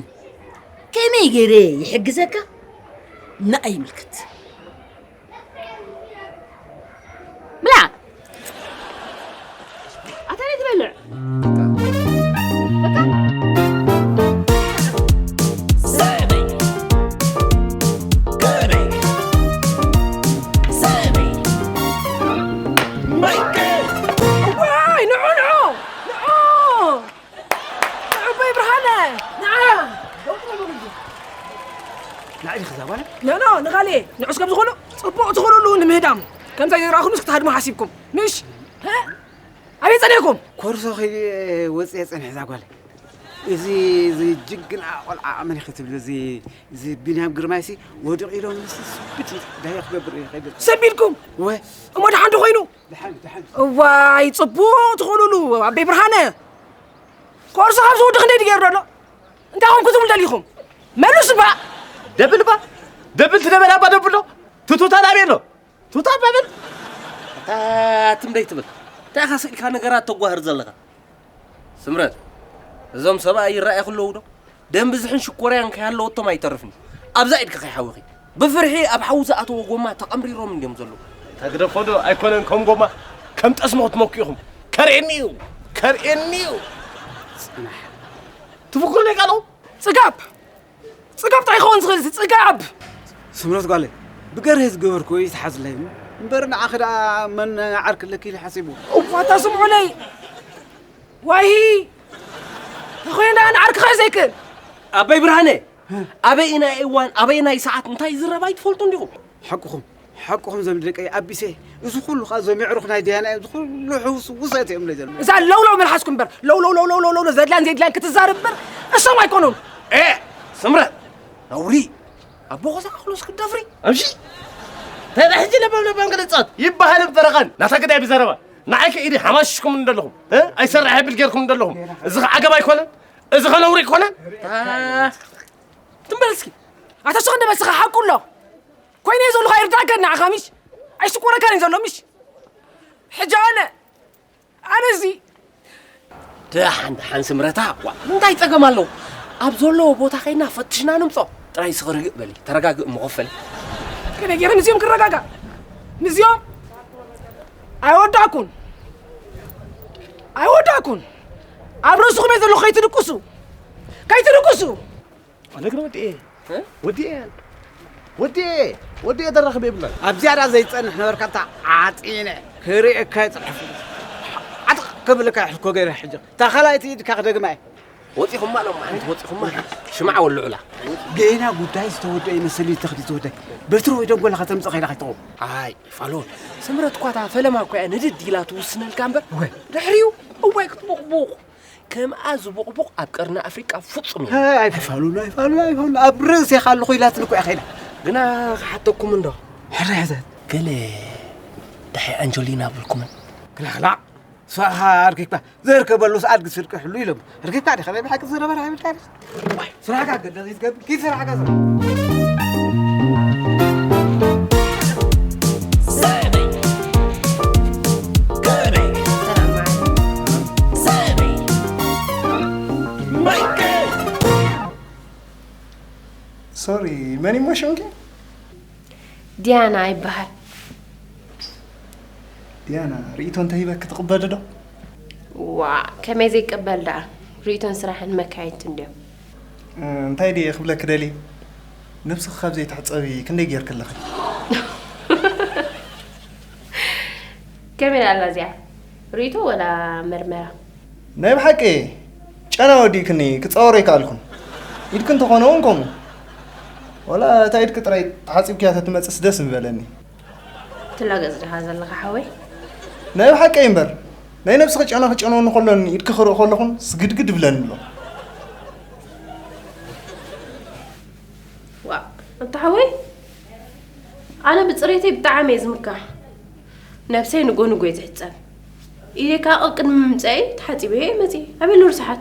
ከመይ ገይረ ይሕግዘካ? ንኣይ ይምልከት። ብላ ኣታ ነይ ትበልዕ ዋይ ንዑ ንዑ ንዑ ንዑ በይ ብርሃነ ንዓ ንዓይ ዲኺ እዛ ጓል? ኖ ኖ ንኻልኤ ንዑስ ከም ዝኾኑ ጽቡቕ ትኽእሉሉ ንምህዳም ከምዛ ይራኹምስ ክትሃድሙ ሓሲብኩም ምሽ ኣበይ ጸኒሕኩም? ኮርሶ ኸይደ ወፅየ ፀኒሐ እዛ ጓለይ። እዚ እዚ ጅግና ቆልዓ መን ኢኺ ትብሊ? እዚ እዚ ቢንያም ግርማይሲ ወዲቑ ኢሎም ምስ ስብድ ዳዮ ክገብር እየ ከይደ። ሰቢድኩም? ወ እሞ ደሓን ዶ ኮይኑ? ደሓን ደሓን። እዋይ ፅቡቕ ትኽእሉሉ ኣበይ ብርሃነ። ኮርሶ ካብ ዝውዲ ክንደይ ድገይሩ ደሎ? እንታይ ኾንኩ ትብሉ ደሊኹም? መልሱ እባ። ደብል እባ ደብል ትደበል ኣባ ደብሎ ትቱታ ናበይ ኣሎ? ቱታ በብል። ኣታ ትም ደይትብል። እንታይ ኢኻ ስኢልካ ነገራት ተጓህር ዘለኻ? ስምረት፣ እዞም ሰብኣይ ይረኣዩ ክለዉ ዶ? ደም ብዝሕን ሽኮርያን ከይሃለወቶም ኣይተርፍን። ኣብዛ ኢድካ ከይሓወኺ። ብፍርሒ ኣብ ሓዊ ዝኣተወ ጎማ ተቐምሪሮም እንድዮም ዘለዉ። ተግደፎ ዶ ኣይኮነን ከም ጎማ ከም ጠስሚ ክትመኩ ኢኹም። ከርእየኒ እዩ። ከርእየኒ እዩ። ጽናሕ። ትፍክሩ ደይ ቃሉ? ጽጋብ! ጽጋብ ጥራይ ክኸውን ዝኽእል እዚ ጽጋብ! ስምረት ጓለይ፣ ብገርህ ዝገበርክዎ ይትሓዝለይ እምበር ንዓኺ ደኣ መን ዓርኪ ኣለኪ ኢሉ ሓሲቡ። እዋታ ስምዑለይ! ዋሂ! ተኾይነ ደኣ ንዓርኪ ክሕዝ ዘይክእል! ኣበይ ብርሃነ! ኣበይ ናይ እዋን ኣበይ ናይ ሰዓት እንታይ ዝረብ ኣይትፈልጡ እንዲኹም። ሓቅኹም ሓቅኹም ዘም ደቀይ ኣቢሰ እዚ ኩሉ ኸዓ ዘም የዕሩኽ ናይ ደያና እዮም ዝኩሉ ሕውስ ውሰት እዮም ለይ ዘለዉ እዛ ለውለው መልሓስኩም እምበር ለውለው ለውለው ለውለው ዘድላን ዘይድላን ክትዛረብ እምበር እሶም ኣይኮኑን ኤ ስምረት ነውሪ ኣቦ ኸዛ ኣኽሎስ ክትደፍሪ ኣምሺ ተዳ ሕጂ ለበም ለበም ገለጻት ይበሃል እምበረቐን ናታ ግዳይ ብዘረባ ንዓይ ከኢዲ ሓማሽሽኩም እንደለኹም እ? ኣይሰርሕ የብል ጌርኩም እንደለኹም እዚ ኸዓ ዓገብ ኣይኮነን እዚ ኸ ነውሪ ኣይኮነን ትንበል እስኪ ኣታ ስኽ እንደ በስኻ ሓቁ ኣሎ ኮይነ እየ ዘለኹ ኣይርዳእካን ንዓኻ ምሽ ኣይሽኮረካን እዩ ዘሎ ምሽ ሕጂ ኣነ ኣነ እዚ ደሓን ደሓን ስምረታ ዋ እንታይ ጸገም ኣለዎ ኣብ ዘለዎ ቦታ ኸይና ፈትሽና ንምጾ ጥራይ ስኽርግእ በሊ ተረጋግእ መኸፈል ከመይ ገይረ ምስዮም ክረጋጋ ምስዮም ኣይወዳእኩን ኣይወዳእኩን ኣብ ርእስኹም እየ ዘለኹ ከይትድቅሱ ከይትድቅሱ ኣነ ግን ወዲኤ ወዲኤ ወዲኤ ወዲኤ ደራኽብ የብለን ኣብ ዝያዳ ዘይፀንሕ ነበርካ እታ ዓፂነ ክርእየካ ይፅንሐ ዓጥቕ ክብልካ ይሕኮ ገይረ ሕጂ እታ ካልኣይቲ ኢድካ ክደግማ እየ ወፂኹማ ሎም ማለት ወፂኹማ ሽማዕ ወልዑላ ገና ጉዳይ ዝተወደአ ይመስል እዩ ተኽሊ ዝወደ በትሪ ወይ ደንጎላ ከተምፅእ ኸይዳ ከይትኸውን ኣይ ፋሎን ስምረት እኳ እታ ፈለማ እኮ እያ ንድድ ኢላ ትውስነልካ እምበር ድሕሪኡ እዋይ ክትቦቕቦቕ ከምኣ ዝቡቕቡቕ ኣብ ቀርኒ ኣፍሪቃ ፍጹም የለን። ኣይፋሉን ኣይፋሉን ኣይፋሉን ኣብ ርእሴኻ ኣለኹ ኢላትኒ እኮ እያ ኸይዳ። ግና ክሓተኩም እንዶ ሕረ ሕዘት። ገለ ደሓይ ኣንጀሊና ኣብልኩምን። ክላኽላዕ ስኻ ኣርኪብካ ዘርከበሉ ሰዓት ግስርቂ ሕሉ ኢሎም። ኣርኪብካ ዲኻ ናይ ብሓቂ ዝነበረ ኣይብልካ ዲኻ? ዋይ፣ ስራሕካ ገለ ዘይትገብር፣ ኪድ ስራሕካ ስራሕ። ሶሪ፣ መን ይሞ ሽምኪ? ዲያና ይበሃል። ዲያና፣ ርእይቶ እንተሂበኪ ትቕበሊ ዶ? ዋ፣ ከመይ ዘይቅበል ደኣ? ርእይቶን ስራሕን መካየድቲ እንድዮም። እ፣ እንታይ ድየ ክብለኪ ደልየ? ነብስኺ ካብ ዘይትሕጸቢ ክንደይ ጌርኪ ኣለኺ? ከመይ ኣላ እዚኣ? ርእይቶ ወላ መርመራ? ናይ ብሓቂ ጨና ወዲእክኒ፣ ክጻወሮ ኣይከኣልኩን። ኢድኪ እንተኾነ እውን ከምኡ። ወላ እታ ኢድኪ ጥራይ ተሓጺብክያ ተትመጽእስ ደስ ምበለኒ። ትላገጽ ዲኻ ዘለኻ ሓወይ? ናይ ብሓቀይ እምበር፣ ናይ ነብስኺ ጨና ክጨንወኒ ከሎን ኢድኪ ክርኢ ከለኹን ስግድግድ ይብለኒ ኣሎ። ዋእ፣ ኣንታ ሓወይ፣ ኣነ ብጽሬተይ ብጣዕሚ እየ ዝምካሕ። ነብሰይ ንጎ ንጎ እየ ዝሕጸብ። ኢደይ ከኣ ቅድሚ ምምጻኤይ ተሓጺበ እየ መጺእ። ኣበሉ ርስሓት።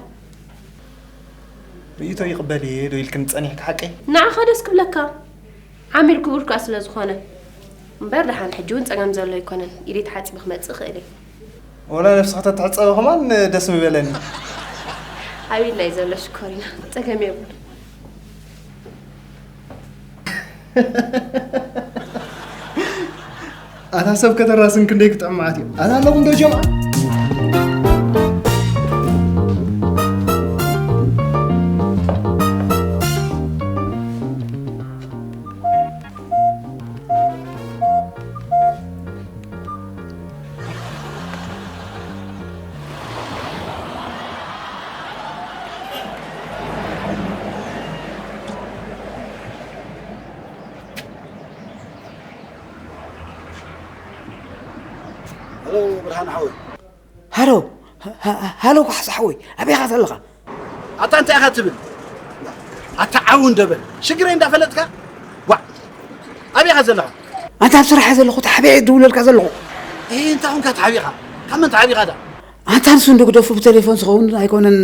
ርእይቶ ይቕበል እየ ዶ ኢልክኒ ጸኒሕኪ ሓቀይ? ንዓኻ ደስ ክብለካ። ዓሚል ክቡር ከኣ ስለ ዝኾነ። እምበር ደሓን ሕጂ እውን ጸገም ዘሎ ኣይኮነን። ኢደይ ተሓጺበ ክመጽእ እኽእል እየ። ወላ ነብስኺ ተትሕጸቢ ከማን ደስ ምበለኒ። ኣብ ኢድና እዩ ዘሎ ሽኮሪና። ጸገም የብሉን። ኣታ ሰብ ከተራስን ክንደይ ክጥዕም መዓት እዩ። ኣታ ኣለኹም ዶ ጀምዓ? ሃሎ ብርሃን ሓወይ። ሃሎ፣ ሃ-፣ ሃ-፣ ሃሎ ካሕሳ ሓወይ፣ ኣበይ ኢኻ ዘለኻ? ኣታ እንታይ ኢኻ ትብል? ኣታ ዓው እንደ በል። ሽግረይ እንዳፈለጥካ? ዋ፣ ኣበይ ኢኻ ዘለኻ? ኣንታ ኣብ ስራሕ እየ ዘለኹ፣ ተሓቢኤ እየ ዝድውለልካ ዘለኹ። ኤ፣ እንታይ ኾንካ ተሓቢእኻ? ካብ መን ተሓቢእኻ ደኣ? ኣንታ ንሱ እንዶ ግደፉ፣ ብቴሌፎን ዝኸውን ኣይኮነን።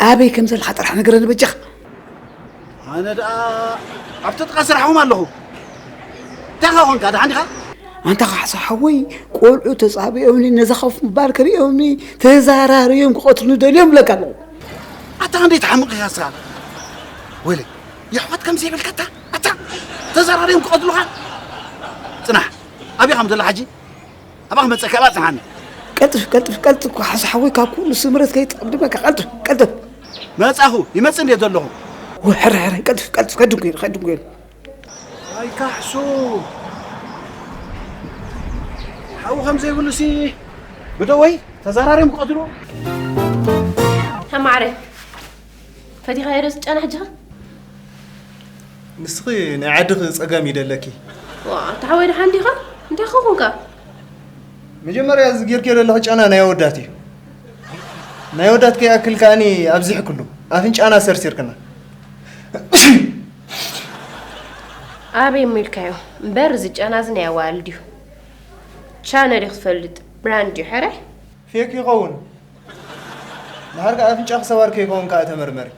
ኣበይ ከም ዘለኻ ጥራሕ ንገረኒ በጃኻ። ኣነ ደኣ ኣብቲ ጥቓ ስራሕኹም ኣለኹ። እንታይ ኾንካ? ደሓን ዲኻ? ኣንታ ካሕሳ ሓወይ፣ ቆልዑ ተጻቢኦምኒ፣ ነዛ ኮፍ ምባል ክርእዮምኒ፣ ተዛራርዮም ክቐትሉኒ ደልዮም እብለካ ኣለኹ። ኣታ ክንደይ ትሓምቕ ኢኻ እስኻ? ወይለይ፣ የሕዋት ከም ዘይብልካ ኣታ፣ ኣታ ተዛራርዮም ክቐትሉኻ? ጽናሕ፣ ኣበይ ኢኻ ዘሎ ሕጂ? ኣባኻ መጸካ እባ ጽንሓኒ። ቀልጥፍ፣ ቀልጥፍ፣ ቀልጥፍ፣ ካሕሳ ሓወይ፣ ካብ ኩሉ ስምረት ከይጠቕድመካ፣ ቀልጥፍ፣ ቀልጥፍ። መጻኹ፣ ይመጽእ እንድየ ዘለኹ። ወይ፣ ሕራይ፣ ሕራይ፣ ቀልጥፍ፣ ቀልጥፍ፣ ከድንኩ ኢሉ፣ ከድንኩ ኢሉ። ኣይ ካሕሱ፣ ሓው ከም ዘይብሉሲ፣ ብደወይ ተዛራርዮም ክቐትሉ። ተማዕረ፣ ፈቲኻዮ ዶ ጨና ሕጂ ኸ? ንስኺ ናይ ዓድኺ ጸገም እዩ ደለኪ። ዋ፣ ኣታ ሓወይ ደሓን ዲኻ? እንታይ ኸ ኹንካ? መጀመርያ እዚ ጌርክዮ ዘለኺ ጨና ናይ ኣወዳት እዩ። ናይ ኣወዳት ከይኣክል ከኣኒ ኣብዚሕክሉ ኣፍንጫና ሰርሲርክና። ኣበይ እሞ ኢልካዮ? እምበር እዚ ጨና እዚ ናይ ኣዋልድ እዩ። ቻነል እዩ ክትፈልጥ፣ ብራንድ እዩ፣ ሕራይ። ፌክ ይኸውን። ድሓር ከኣ ኣፍንጫኺ ሰባር ከይከውን ከኣ ተመርመሪ።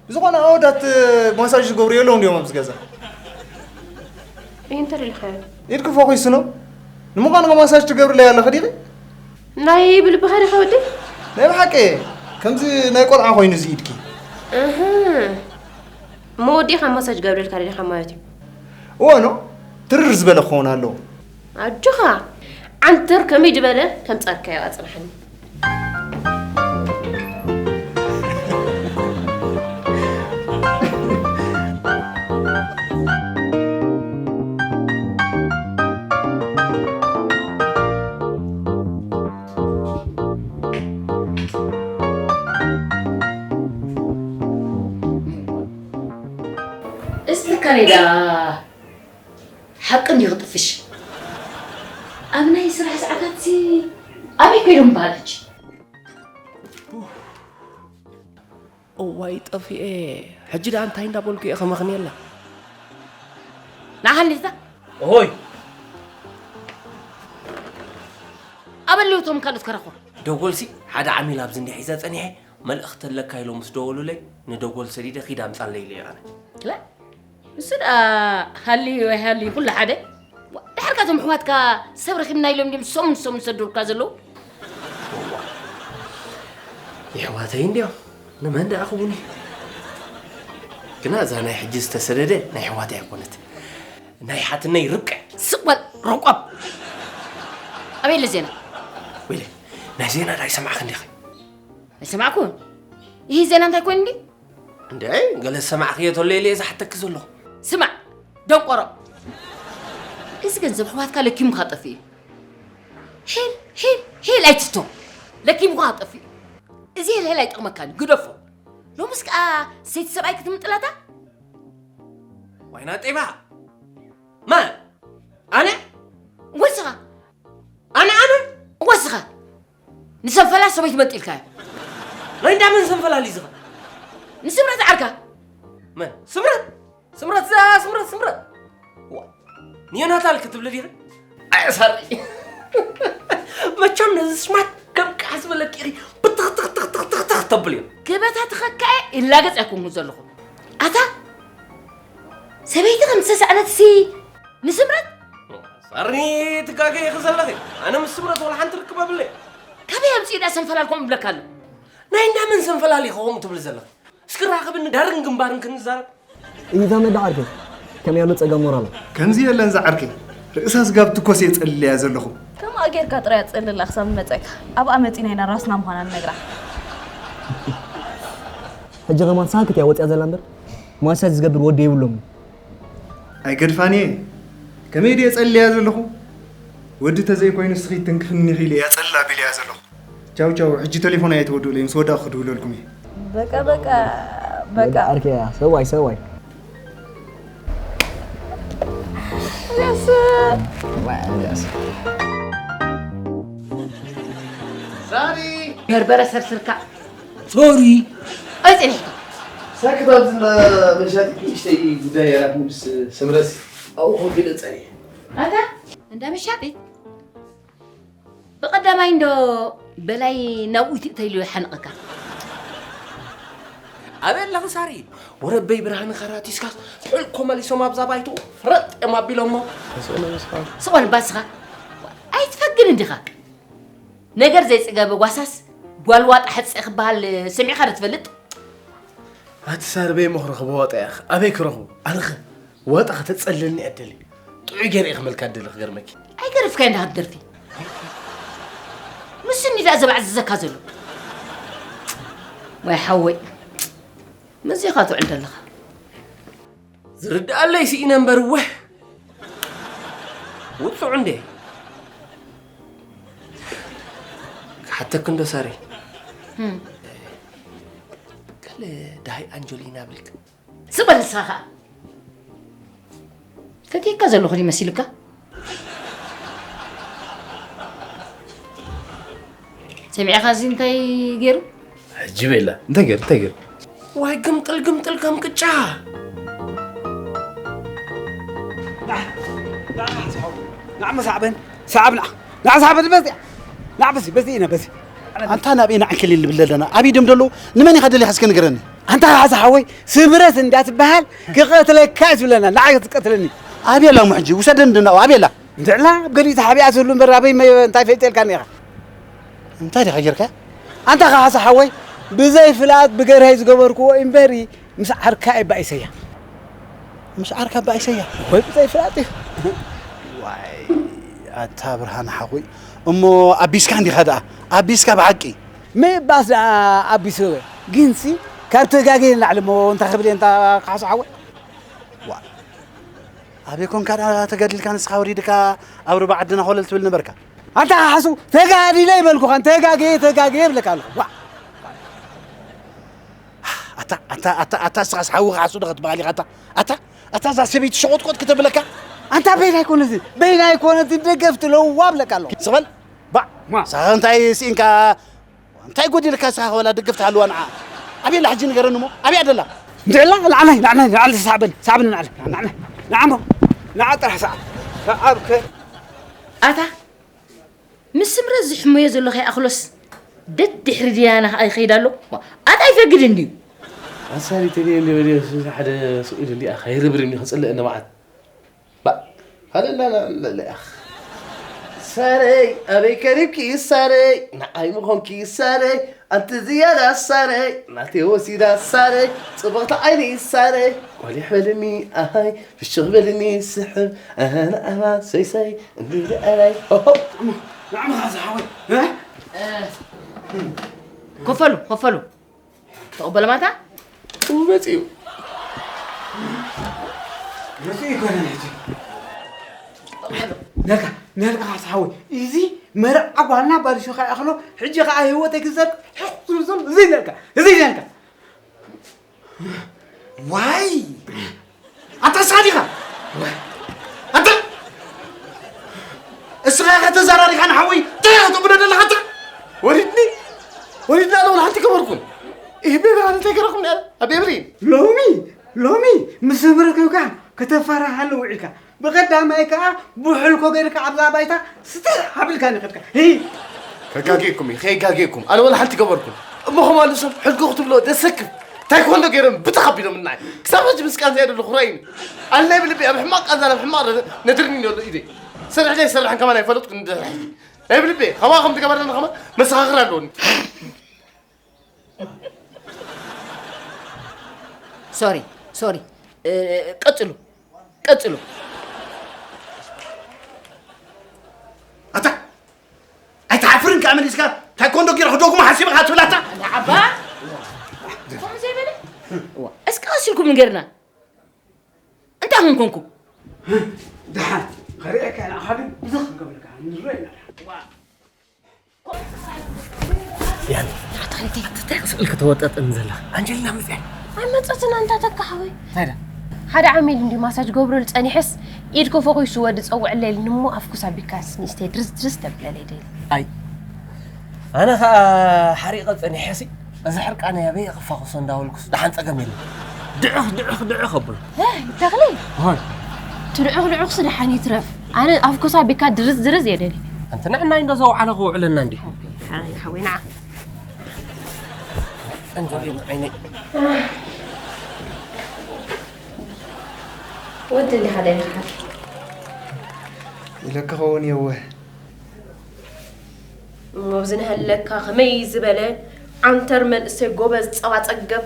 ብዝኾነ ኣወዳት ማሳጅ ዝገብሩ የለውን ድዮም ኣብዚ ገዛ? እይ፣ እንታይ ደሊኻዮ? ኢድኪ ፈኺሱ ነው። ንምዃኑ ከ ማሳጅ ትገብርለይ ኣለኺ ዲኺ? ናይ ብልብኻ ዲኻ ወደይ? ናይ ብሓቂ ከምዚ ናይ ቆልዓ ኮይኑ እዚ ኢድኪ። እህ። እሞ ወዲኻ ማሳጅ ገብረልካ ደሊኻ ማለት እዩ? እወ ነው። ትርር ዝበለ ክኸውን ኣለዎ። ኣጆኻ፣ ዓንተር ከመይ ዝበለ ከም ጻድካዮ ኣጽንሓኒ። እስቲ ከኔዳ ሓቂ እንዲዩ ክጥፍሽ። ኣብ ናይ ስራሕ ሰዓታትሲ ኣበይ ከይዶም በሃለች? እዋይ ጠፊኤ፣ ሕጂ ደኣ እንታይ እንዳበልኩ እየ ከመኽንየላ? ንዓኻ እንዲዛ? ኦሆይ። ኣበልዩ እቶም ካልኦት ከረኹ። ደጎልሲ ሓደ ዓሚል ኣብዚ እንዲያ ሒዘ ጸኒሐ፣ መልእኽቲ ኣለካ ኢሎም ምስ ደወሉለይ፣ ንደጎል ሰዲደ ኪድ ኣምጻለይ ኢለዮ ኣነ። ላ ንሱ ደኣ ሃልዩ ኣይሃልዩ ኩሉ ሓደ። ዋ፣ ድሓር ካቶም ኣሕዋትካ ሰብ ረኺብና ኢሎም ድዮም ሰሙን ሰሙን ዝሰድሩካ ዘለዉ? የሕዋተይ እንድዮም ንመን ደኣ ክቡኒ? ግና እዛ ናይ ሕጂ ዝተሰደደ ናይ ኣሕዋተይ ኣይኮነት፣ ናይ ሓትነይ ርብቃ። ስቕ በል ሮቆብ። ኣበይ ኣሎ ዜና? ወይለ፣ ናይ ዜና ዳኣ ይሰማዕኺ እንዲኺ? ኣይሰማዕኩን። ይህ ዜና እንታይ ኮይኑ እንዲ? እንደ ገለ ዝሰማዕኽዮ ተሎ ኢለ እየ ዝሓተኪ ዘለኹ። ስማዕ ደንቆሮ፣ እዚ ገንዘብ ኣሕዋትካ ለኪሙካ ጠፊኡ እዩ። ሄል ሄል ሄል ኣይትቶ፣ ለኪሙካ ጠፊኡ። እዚ ሄል ሄል ኣይጠቕመካን፣ ግደፎ። ሎምስ ከኣ ሰይቲ ሰብኣይ ክትምጥላታ? ዋይና ጤባ። መን? ኣነ? ወስኻ ኣነ ኣነ? ወስኻ ንሰንፈላ ሰበይቲ መጢልካዮ። ናይ እንዳ መን ሰንፈላል እዩ ዝኻ? ንስምረት ዓርካ መን? ስምረት? ስምረት እዛ ስምረት ስምረት። ዋ፣ ንዮናታን ክትብሊ ዲኺ? ኣየ ሳሪ። መቸም ነዚ ስማት ከም ቃሕ ዝበለኪ ኢኺ ብትኽ ትኽ ትኽ ትኽ ትኽ ትኽ ተብልዮ። ክበታትኸካ እየ ይላገጽ ኣይኮንኩን ዘለኹ። ኣታ ሰበይቲ ከም ዝተሳእነትሲ ንስምረት ሳሪ ትጋገ ኢኺ ዘለኺ። ኣነ ምስ ስምረት ወላ ሓንቲ ርክብ ኣብለይ። ካበይ ኣምጺኡ ዳ ሰንፈላል ከምኡ ይብለካ ኣሎ? ናይ እንዳ መን ሰንፈላል ኢኺ ከምኡ ትብሊ ዘለኺ? እስኪ ራኸብኒ ዳርን ግንባርን ክንዛረብ። እይታ መዳ ዓርከይ ከመይ ኣሎ ጸገም ሞራል? ከምዚ የለን ዝዓርከይ፣ ርእሳ ስጋብ ትኮስ እየ ጸልለያ ዘለኹ። ከምኣ ጌርካ ጥራይ ኣጽልላ ክሳብ ንመጸካ ኣብኣ መጺና ኢና ራስና ምዃና ንነግራ። ሕጂ ከማን ሳክት እያ ወጽያ ዘላ እምበር ማሳጅ ዝገብር ወዲ የብሎም። ኣይገድፋን እየ። ከመይ ድየ ጸልለያ ዘለኹ? ወዲ ተዘይኮይኑ እስኺ ትንክፍኒ ኢኺ ኢለ እያ ጸልላ ኣቢለያ ዘለኹ። ቻው ቻው፣ ሕጂ ተሌፎን ኣይተወድኡለይ፣ ምስ ወዳእኩ ክድውለልኩም እየ። በቃ በቃ በቃ። ዓርከያ ሰዋይ ሰዋይ። ያስ ሳሪ በርበረ ሰርስርካ ሶሪ ኣይጽኒሕካ። ሳክት ኣብዚ እንዳ መሻጢት ንእሽተይ ጉዳይ ነይራትኒ ምስ ስምረስ ኣብኡ ኮፍ ኢለ ጸኒሐ። ኣታ እንዳ መሻጢት ብቐዳማይ እንዶ በላይ ናብኡ ትእተ ኢሉ ይሓንቐካ። ኣበይ ኣለኺ ሳሪ? ወረበይ ብርሃንኻ ራቲስካስ ሕልኮ መሊሶም ኣብዛ ባይትኡ ፍረጥ እዮም ኣቢሎሞ። ስቕ በል ባስኻ ኣይትፈግን እንዲኻ። ነገር ዘይጽገበ ጓሳስ ጓል ዋጣ ሕጸ ክበሃል ሰሚዕኻ ዶ ትፈልጥ? ኣቲ ሳርበይ እሞ ክረኽቦ ዋጣ እያ። ኣበይ ክረኽቦ? ኣነኸ ዋጣ ከተጸልለኒ እያ ደሊ። ጥዑይ ገይረ እየ ክመልካ ደሊ ክገርመኪ። ኣይገርፍካይ እንዳ ክትደርፊ። ንስኒ ደኣ ዘባዕዝዘካ ዘሎ። ወይ ሓወይ። ምስዚ ኢኻ ትውዕል ዘለኻ። ዝርድኣለይ ስኢነ እምበር እወ። ውጹዕ እንዴ? ክሓተክ እንዶ ሳሪ። ገለ ዳሃይ ኣንጀሊና ብልክ። ስቕ በል ንስኻ ኸኣ። ፈትየካ ዘለኹ ድዩ መሲሉካ? ሰሚዕኻ እዚ እንታይ ገይሩ? ሕጂ ቤላ እንታይ ገይሩ እንታይ ገይሩ? ዋይ ግምጥል ግምጥል ከም ቅጫ። ንዓ መሳዕበን ሳዕብ ንዓ ንዓ ሳዕበን በዚያ ንዓ በዚ በዚ ኢና በዚ ኣንታ ናብኤ ንዓ ክልል ንብል ኣለና ኣብይ ድም ደሎ ንመን ኢኻ ደሊኻ እስከ ንገረኒ ኣንታ ሓዛ ሓወይ ስምረት እንዳትበሃል ክቐትለካ እዩ ዝብለና ንዓ ክትቀትለኒ ኣብየላ እሞ ሕጂ ውሰደኒ ድናው ኣብየላ እንድዕላ ኣብ ገሊኡ ተሓቢኣ ትህሉ እምበር ኣበይ እንታይ ፈሊጠልካኒ ኢኻ እንታይ ዲኻ ጌርካ ኣንታ ኸዓ ሓወይ ብዘይ ፍላጥ ብገርሀይ ዝገበርክዎ እምበሪ ምስ ዓርካ እባ ኢሰያ ምስ ዓርካ እባ ኢሰያ ወይ ብዘይ ፍላጥ እዩ ዋይ ኣታ ብርሃን ሓኹይ እሞ ኣቢስካ እንዲኻ ደኣ ኣቢስካ ብሓቂ ምእባስ ደኣ ኣቢሱ ግንሲ ካብ ተጋግየ ንላዕሊ እሞ እንታይ ክብል እየ እንታ ክሓሱ ሓወይ ኣበይ ኮንካ ደኣ ተጋዲልካ ንስኻ ወሪድካ ኣብ ሩባ ዓድና ኮለል ትብል ነበርካ ኣንታ ሓሱ ተጋዲለ ይበልኩኻን ተጋግየ ተጋግየ ይብለካ ኣለኹ ዋ ኣታ ኣታ ኣታ ኣታ እስኻስ ሓዊ ክሓሱ ዶ ክትበሃል ኢኻ ኣታ ኣታ ኣታ እዛ ሰበይቲ ሸቆጥቆጥ ክተብለካ ኣንታ በይና ኣይኮነዚ በይና ኣይኮነዚ ደገፍ ትለዋ ብለካ ኣለኹ ስበል ባዕ ንስኻ እንታይ ስኢንካ እንታይ ጎዲልካ ንስኻ ወላ ደገፍ ትሃልዋ ንዓ ኣበይ ኣላ ሕጂ ንገረኒ እሞ ኣበይ ኣደላ እንድዕላ ንዓናይ ንዓናይ ንዓል ሳዕበኒ ሳዕበኒ ንዓል ንዓናይ ንዓሞ ንዓ ጥራሕ ሳዕ ሳዓብከ ኣታ ምስ ስምረት ዝሕመዮ ዘሎ ከይኣኽሎስ ደድሕሪ ድያና ከኣ ይኸይድ ኣሎ። ዋ፣ ኣታ ኣይፈግድን ድዩ? ኣሳሪተኒ እንዲ በለ ሓደ ስቕ ኢሉ እንዲኣ ከይርብርብኒ ክጽልእ ንብዓት። ባ፣ ካልእ እንዳና ንበለ። ሳረይ፣ ኣበይ ከሪብኪ ሳረይ? ንዓይ ምኾንኪ ሳረይ፣ ኣንቲ ዝያዳ ሳረይ፣ ናተይ ወሲዳ ሳረይ፣ ጽብቕቲ ዓይኒ ሳረይ፣ ቆሊሕ በልኒ ኣሃይ፣ ፍሽኽ በልኒ ስሕብ፣ ኣሃ ንኣባ ሰይሰይ፣ እንዲ ኣራይ፣ ሆሆ። ንዕምኻ ዝሓወይ፣ እ? ከፈሉ፣ ከፈሉ። ተቐበለ ማታ? ኡ መጺኡ። መጺኡ ይኮነ ሕጂ። ነልካ፣ ነልካ ካሳ ሓወይ፣ እዚ መርዓ ጓልና ባልሹ ከይኣኽሎ፣ ሕጂ ከኣ ህይወተይ ክዘርግ ሕቕ ዝብል ዘሎ እዚ ነልካ፣ እዚ ነልካ። ዋይ! ኣታ እስኻ ዲኻ? ኣታ እስኻ ኢኻ ተዛራሪኻ ንሓወይ እንታይ ኢኻ ተብሎ ዘለኻ ኣታ? ወሪድኒ፣ ወሪድኒ ኣነ ወላ ሓንቲ ገበርኩን። ይህቤ ብርሃን እንታይ ገረኹም ነረ? ኣብ ኤብሪ ሎሚ፣ ሎሚ ምስ ህብረት ኮይንካ ከተፈራሃኒ ውዒልካ። ብቐዳማይ ከኣ ብሕልኮ ገይርካ ኣብዛ ባይታ ስትሕ ኣቢልካኒ ከድካ። ሂ! ከጋጌኩም እዩ፣ ከይጋጌኩም። ኣነ ወላ ሓንቲ ገበርኩን። እሞ ኸማን ንሶም ሕልኮ ክትብሎ ደሰክፍ። ታይኮንዶ ገይሮም ብትኽ ኣቢሎም እናዓይ። ክሳብ ሕጂ ምስ ቃንዛ እየ ዘለኹ ራእይኒ። ኣነ ናይ ብልቢ ኣብ ሕማቕ ቃንዛ ናብ ሕማቕ ረ-፣ ነድርኒ ኣሎ ኢደይ። ሰርሕ ዘይሰርሕን ከማን ኣይፈለጥኩን እንድሕር ሕጂ። ናይ ብልቢ፣ ኸማኹም ትገበረኒ ኸማን መሰኻኽር ኣለኒ። ሶሪ፣ ሶሪ። እ፣ ቀጽሉ፣ ቀጽሉ። ኣታ፣ ኣይትሓፍርን ከኣ መሊስካ ታይኮንዶ ጌረ ክደጉሞ ሓሲብካ ትብል ኣታ? ኣነ ዓባ፣ ከምኡ ዘይበለ? እዋ፣ እስከ ቀስ ኢልኩም ንገርና። እንታይ ኮንኩም? ደሓን፣ ከርእየካ ኢና፣ ኣኻቢ፣ ብዝኽ ክንገብረካ፣ ንረኣየና። ያን፣ እንታይ ስእሊ ከተወጠጥን ዘላ? ኣንጀሊና መጽያ? ኣይመጸትን ኣንታ ተካ ሓወይ። እንታይ ዳ? ሓደ ዓሚል እንዲ ማሳጅ ገብረሉ ጸኒሐስ፣ ኢድ ከፎ ኮይሱ ወዲ ጸውዕለይ ኢልኒ እሞ፣ ኣፍኩስ ኣቢልካስ ንእሽተይ ድርስ ድርስ ተብለለይ ደሊ። ኣይ፣ ኣነ ኸኣ ሓሪቐ ጸኒሐሲ፣ እዚ ሕርቃነይ ኣበይ ክፋኹሶ እንዳበልኩስ፣ ደሓን ጸገም የለን። ድዕኽ፣ ድዕኽ፣ ድዕኽ ኣብል። ሄይ፣ ተኽሊ! እዋይ። ትድዕኽ ድዕኽሲ ደሓን ይትረፍ። ኣነ ኣፍኩስ ኣቢልካ ድርስ ድርስ እየ ደሊ። ኣንቲ ንዕናይ እንዶ ዘውዓለ ክውዕለና እንዲ። ሓራይ ሓወይ ንዓ። ኣንጀሊና ዓይነይ። ወዲ እንዲኻ ደሊኻ? ኢለኪ ኸውን የውህ። እሞ ኣብዚ ንሃለካ ከመይ ዝበለ ዓንተር መንእሰይ ጎበዝ ጸባ ጸገብ።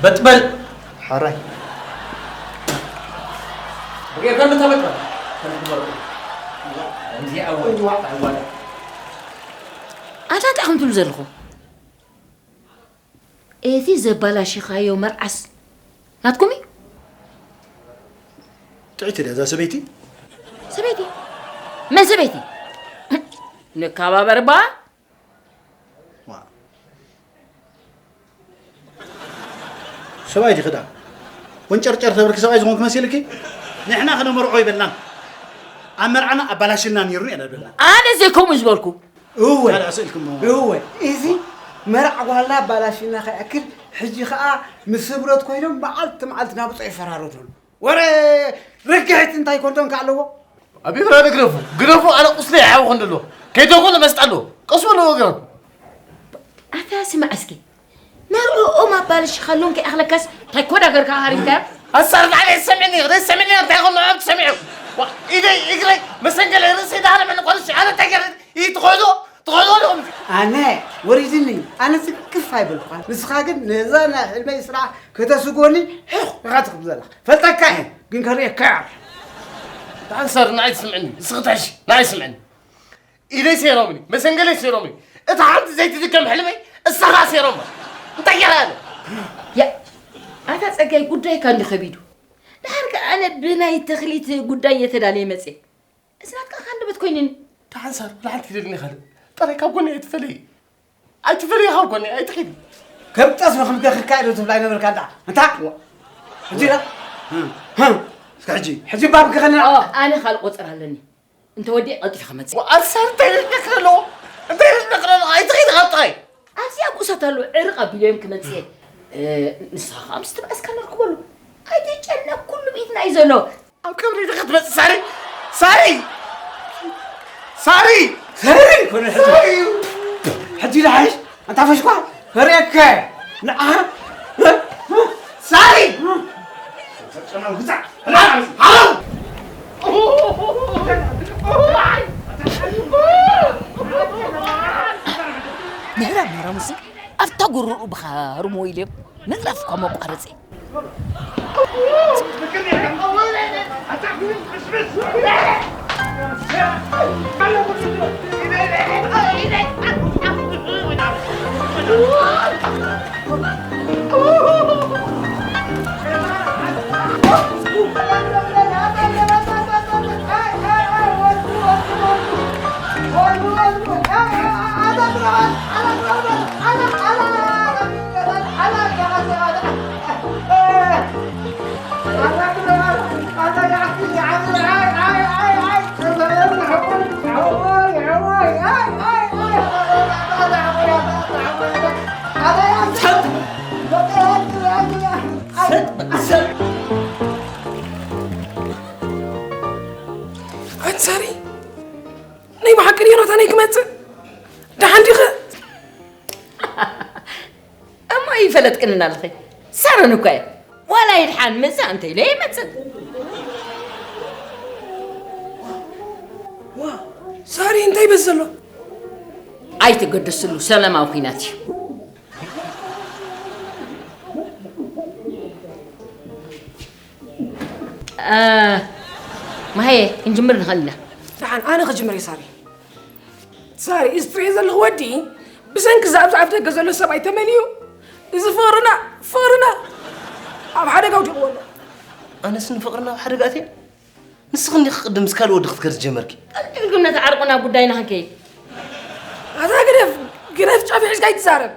በጥበል። ሓራይ። ብጌርካ ምታ በጥበል። ከምቲ በጥበል። ከምዚ ኣወል። እዋ። ኣዋል። ኣታ እንታይ ከም ትብሉ ዘለኹም? እቲ ዘባላሽኻዮ መርዓስ ናትኩም እዩ? ጥዕይቲ ድያ እዛ ሰበይቲ? ሰበይቲ? መን ሰበይቲ? ንከባበር እባ። ዋ። ሰብኣይ ዲኺ ደኣ? ወንጨርጨር ተብርኪ ሰብኣይ ዝኾንኩ መሲልኪ? ንሕና ክነመርዖ ይበልናን ኣብ መርዓና ኣባላሽና ነይሩ ኢና በልና። ኣነ ዘይከምኡ ዝበልኩ። እወ። ካልእ ስእልኩም እሞ። እወ። እዚ መርዓ ጓልና ኣባላሽና ከይኣክል፣ ሕጂ ኸኣ ምስ ህብረት ኮይኖም መዓልቲ መዓልቲ ናብ ብጾ ይፈራረዱን። ወረ ርግሒት እንታይ ኮንዶም ከ ኣለዎ? ኣብ ኤርትራ ግደፉ፣ ግደፉ፣ ኣነ ቁስለይ ይሓዊ ኮንዶ ኣለዎ። ከይተኮነ መስጣ ኣለዎ። ቀስ በሉ ወገኖም። ኣታ ስማዕ እስኪ። መርዕኦም ኣባልሽኻሎም ከይኣኽለካስ እንታይ ኮዳ ገርካ ሃሪምካዮ? ኣሳር ንዓይ ሰሚዕኒ፣ ክደይ ሰሚዕኒ፣ እንታይ ይኹን ንዕኦም ትሰሚዑ? ዋ፣ ኢደይ፣ እግረይ፣ መሰንገለይ፣ ርእሰይ ዳሃለመኒ ቆልሽ፣ ኣነ እንታይ ገይረ? ይትኸዶ፣ ትኸዶ ኣለኹም። ኣነ ወሪድኒ፣ ኣነ ስክፍ ኣይበልኳን። ንስኻ ግን ነዛ ናይ ሕልመይ ስራሕ ከተስጎኒ ሕኽ ኢኻ ትኽብ ዘለኻ። ፈልጠካ እየ፣ ግን ከርእየካ እየ። ኣንሳር ንዓይ ትስምዕኒ፣ ንስኺ ትሕሺ፣ ንዓይ ስምዕኒ። ኢደይ ሴሮምኒ፣ መሰንገለይ ሴሮምኒ። እታ ሓንቲ ዘይትድገም ሕልመይ፣ እሳ ኸኣ ሴሮማ። እንታይ ገይረ ኣነ? ያ፣ ኣታ ጸጋይ፣ ጉዳይካ እንዲ ከቢዱ። ደሓር ከኣ ኣነ ብናይ ተኽሊት ጉዳይ እየ ተዳልየ መጽየ። እዚ ናትካ ከ ሃንደበት ኮይኑኒ። ደሓን ሳር፣ ወላ ሓንቲ ኪደልኒ ካልእ። ጥራይ ካብ ጎነይ ኣይትፈለዪ። ኣይትፈለዪ ካብ ጎነይ፣ ኣይትኺዲ። ከም ጠስሚ ክምገኽካ ኢሉ ትብላ ኣይነበርካ እንዳ። እንታ? ሕጂ ኢላ? እስከ ሕጂ፣ ሕጂ እባ ብገኸልና። ኦ፣ ኣነ ካልእ ቆጸራ ኣለኒ። እንተ ወዲኤ ቀልጢፈ ክመጽእ። ኣንሳር እንታይ ይደክረ ኣለዎ? እንታይ ይደክረ ኣለዎ? ኣይትኺዲ ካብ ጥራይ። ኣብዚኣ ቁሳት ኣለዉ፣ ዕርቕ ኣቢሎም ክመጽእ እየ። እ፣ ንስኻ ኸኣ ምስ ትብኣስካ ነርክበሉ። ኣይትጨነቕ፣ ኩሉ ብኢድና እዩ ዘሎ። ኣብ ቀብሪ ዲኺ ትመጽእ ሳሪ? ሳሪ! ሳሪ! ሰሪ ኮነ ሕጂ። ሕጂ ልሓይሽ ኣንታ ፈሽኳ። ፈርየከ ንዓ ሳሪ። ንሕና ማራሙሲ ኣብታ ጉርኡ ብኻርሞ ኢልዮም ምጥራፍ እኳ መቋረፂ። ኣንሳሪ ናይ ብሓቂ ድዮ ናታነይ ክመጽእ? ደሓን ዲኸ? እሞ ይፈለጥክን ኣለኺ። ሳሮን እኮ እየ። ዋላ ይድሓን ምጻእ እንተ ኢለ ይመጽእ። ዋ፣ ሳሪ እንታይ በስ ዘሎ? ኣይትገደስሉ፣ ሰላማዊ ኲናት እዩ። እ፣ ማሄ፣ ክንጅምር ንኽእል ኢና። ደሓን፣ ኣነ ክጅምር እየ ሳሪ። ሳሪ፣ እዚ ትሪኦ ዘለኹ ወዲ ብሰንኪ እዛ ኣብዚ ኣፍ ደገ ዘሎ ሰብኣይ ተመልዩ፣ እዚ ፍቕርና፣ ፍቕርና ኣብ ሓደጋ ኣውዲቕዎ ኣሎ። ኣነስ ንፍቕርና ኣብ ሓደጋ ኣትየ? ንስኺ እንዲኺ ቅድም ምስ ካልእ ወዲ ክትከድ ዝጀመርኪ። ቀልጢፍኩም ነቲ ዓርቁ ናብ ጉዳይና ክንከይድ። ኣታ ግደፍ፣ ግደፍ ጫፍ ሒዝካ ኣይትዛረብ።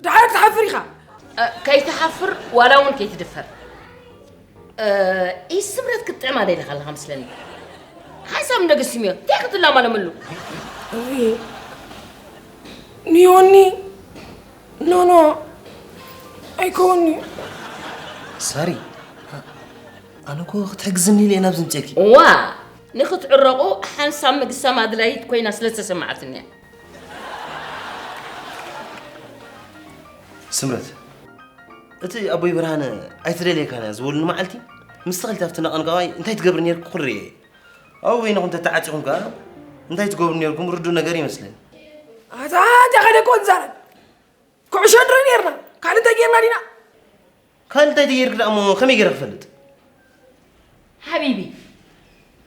ደሓር ክትሓፍር ኢኻ። እ፣ ከይትሓፍር ዋላ እውን ከይትድፈር። እ፣ ኢስ ስምረት ክትጥዕማ ደሊኻ ኣለኻ መስለኒ። ሓንሳብ እንዶ ግስምዮ፣ እንታይ ክትላማለምሉ? እይ፣ ኒዮኒ፣ ኖ፣ ኖ፣ ኣይከውን'ዩ። ሳሪ፣ ኣነ እኮ ክትሕግዝኒ ኢለ እየ ናብዚ ምፅኤኪ። እዋ፣ ንኽትዕረቑ ሓንሳብ ምግሳም ኣድላይት ኮይና ስለ ዝተሰማዓትኒ እያ። ስምረት፣ እቲ ኣቦይ ብርሃነ ኣይትደልየካን እያ ዝበሉኒ መዓልቲ፣ ምስ ተኸልቲ ኣብቲ ነቐንቀዋይ እንታይ ትገብር ነይርኩ ክርኢ እየ። ኣብ በይንኹም ተተዓጺኹም ከኣ እንታይ ትገብሩ ነይርኩም ርዱእ ነገር ይመስለኒ። ኣታ እንታይ ከደኮ ንዛረብ? ኩዕሾ ንርኢ ነይርና። ካልእ እንታይ ጌርና ዲና? ካልእ እንታይ ተጌርክ ደኣ እሞ ከመይ ጌረ ክፈልጥ? ሓቢቢ፣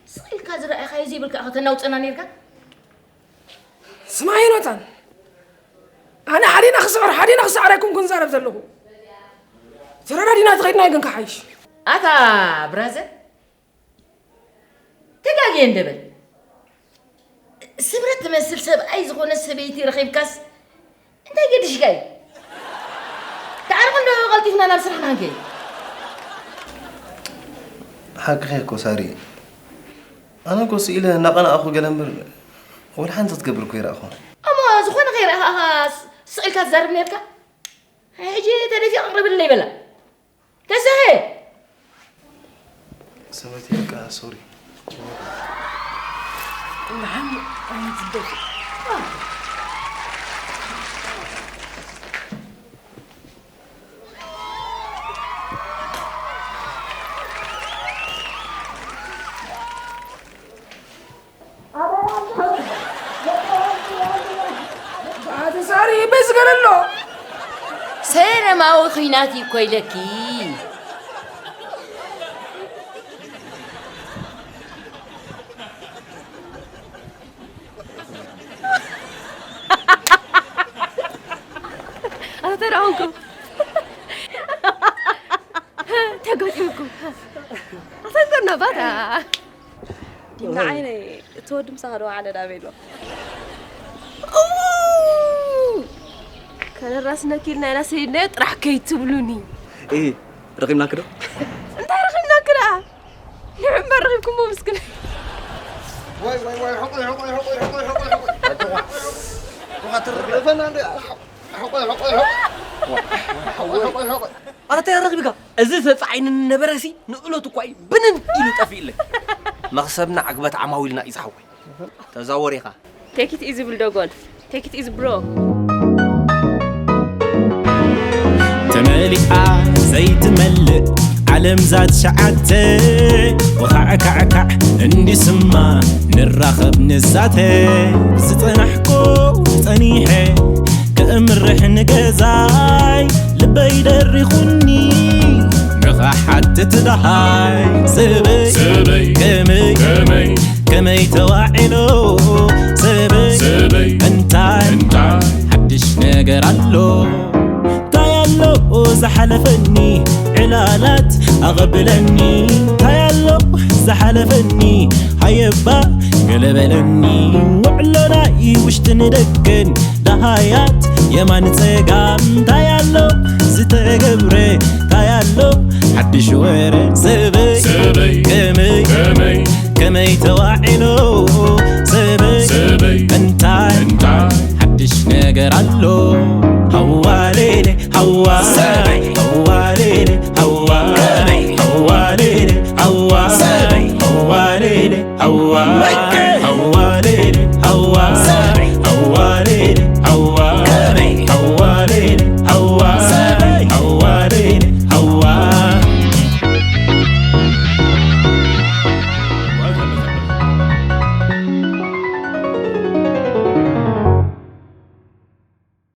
ስቕ ኢልካ ዝረኣኻዮ ዘይብልካ ኢኻ ተናውጸና ነይርካ? ስማዕ ዮናታን፣ ኣነ ሓዲና ክስዕር፣ ሓዲና ክስዕር ኣይኮንኩን ዝዛረብ ዘለኹ። ተረዳዲና ተኸድና ግን ክሓይሽ። ኣታ ብራዘር፣ ተጋግየ እንደ በል። ስምረት ትመስል ሰብኣይ ዝኾነ ሰበይቲ ረኺብካስ እንታይ ገዲሽካ እዩ? ተዓርቕ እንዶ ቀልጢፍና ናብ ስራሕና ክንከይድ። ሓቅኺ እኮ ሳሪ። ኣነ እኮ ስኢለ እናቐናእኹ ገለ እምበር ወላ ሓንቲ ክትገብር እኮ ይረኣኹ። እሞ ዝኾነ ከይረኣኻ ስቕ ኢልካ ትዛረብ ነርካ? ሕጂ ተደፊቕ ቅርብለይ በላ። ተሰሄ! ስምረት በቃ ሶሪ። ደሓን ኣይትደፊ። ኣቲ ሳሪ በይ ዝገለሎ። ሰላማዊ ኲናት እዩ እኮ ኢለኪ። ኣታ ተራውንኩም ተጋጢምኩም ኣታ እንኮና ባታ ንዓይነይ እቲ ወዲ ምሳኻ ዶ ዓለዳ ቤሎ። እው! ከነራስነኪ ኢልና ኢና ሰይድናዮ ጥራሕ ከይትብሉኒ። እሂ፣ ረኺብናኪ ዶ? እንታይ ረኺብናኪ ደኣ? ንዕምበር ረኺብኩሞ ምስክን። ዋይ፣ ዋይ፣ ዋይ፣ ሕቆይ፣ ሕቆይ፣ ሕቆይ። ኣጆኻ። ኣጆኻ ትርፍ። ደፈና እንደ፣ ሕቆይ፣ ሕቆይ፣ ሕቆይ። ሕቆይ፣ ሕቆይ፣ ሕቆይ። ኣረ እንታይ ረኺብካ? እዚ ተጻዒንኒ ነበረሲ ንእለቱ እኳ እዩ ብንን ኢሉ ጠፊእለይ። መኽሰብና ዕግበት ዓማዊልና እዩ ዝሓወይ። ተዛወር ኢኻ። Take it easy ብልደጎል። Take it easy bro። ተመሊኣ ዘይትመልእ ዓለም ዛት ሸዓተ ወኻዕካዕካዕ እንዲስማ ንራኸብ ንዛተ ዝጸናሕኮ ጸኒሐ ክእምርሕ ንገዛይ ልበይ ደሪኹኒ ንኻሓትት ደሃይ ሰበይ ሰበይ ከመይ ከመይ ከመይ ተዋዒሎ ሰበይ ሰበይ እንታይ እንታይ ሓድሽ ነገር ኣሎ እንታይ ኣሎ ዝሓለፈኒ ዕላላት ኣቐብለኒ እንታይ ኣሎ ዝሓለፈኒ ሃየባ ገለበለኒ ውዕሎ ናይ ውሽጥን ደገን ደሃያት የማን ጸጋም እንታይ ኣሎ ዝተገብረ እንታይ ኣሎ ሓድሽ ወረ ሰበይ ሰበይ ከመይ ከመይ ከመይ ተዋዒሎ ሰበይ ሰበይ እንታይ እንታይ ሓድሽ ነገር ኣሎ ሃዋሌሌ ሃዋ ሃዋሌሌ ሃዋ ሃዋሌሌ ሃዋ ሃዋሌሌ ሃዋ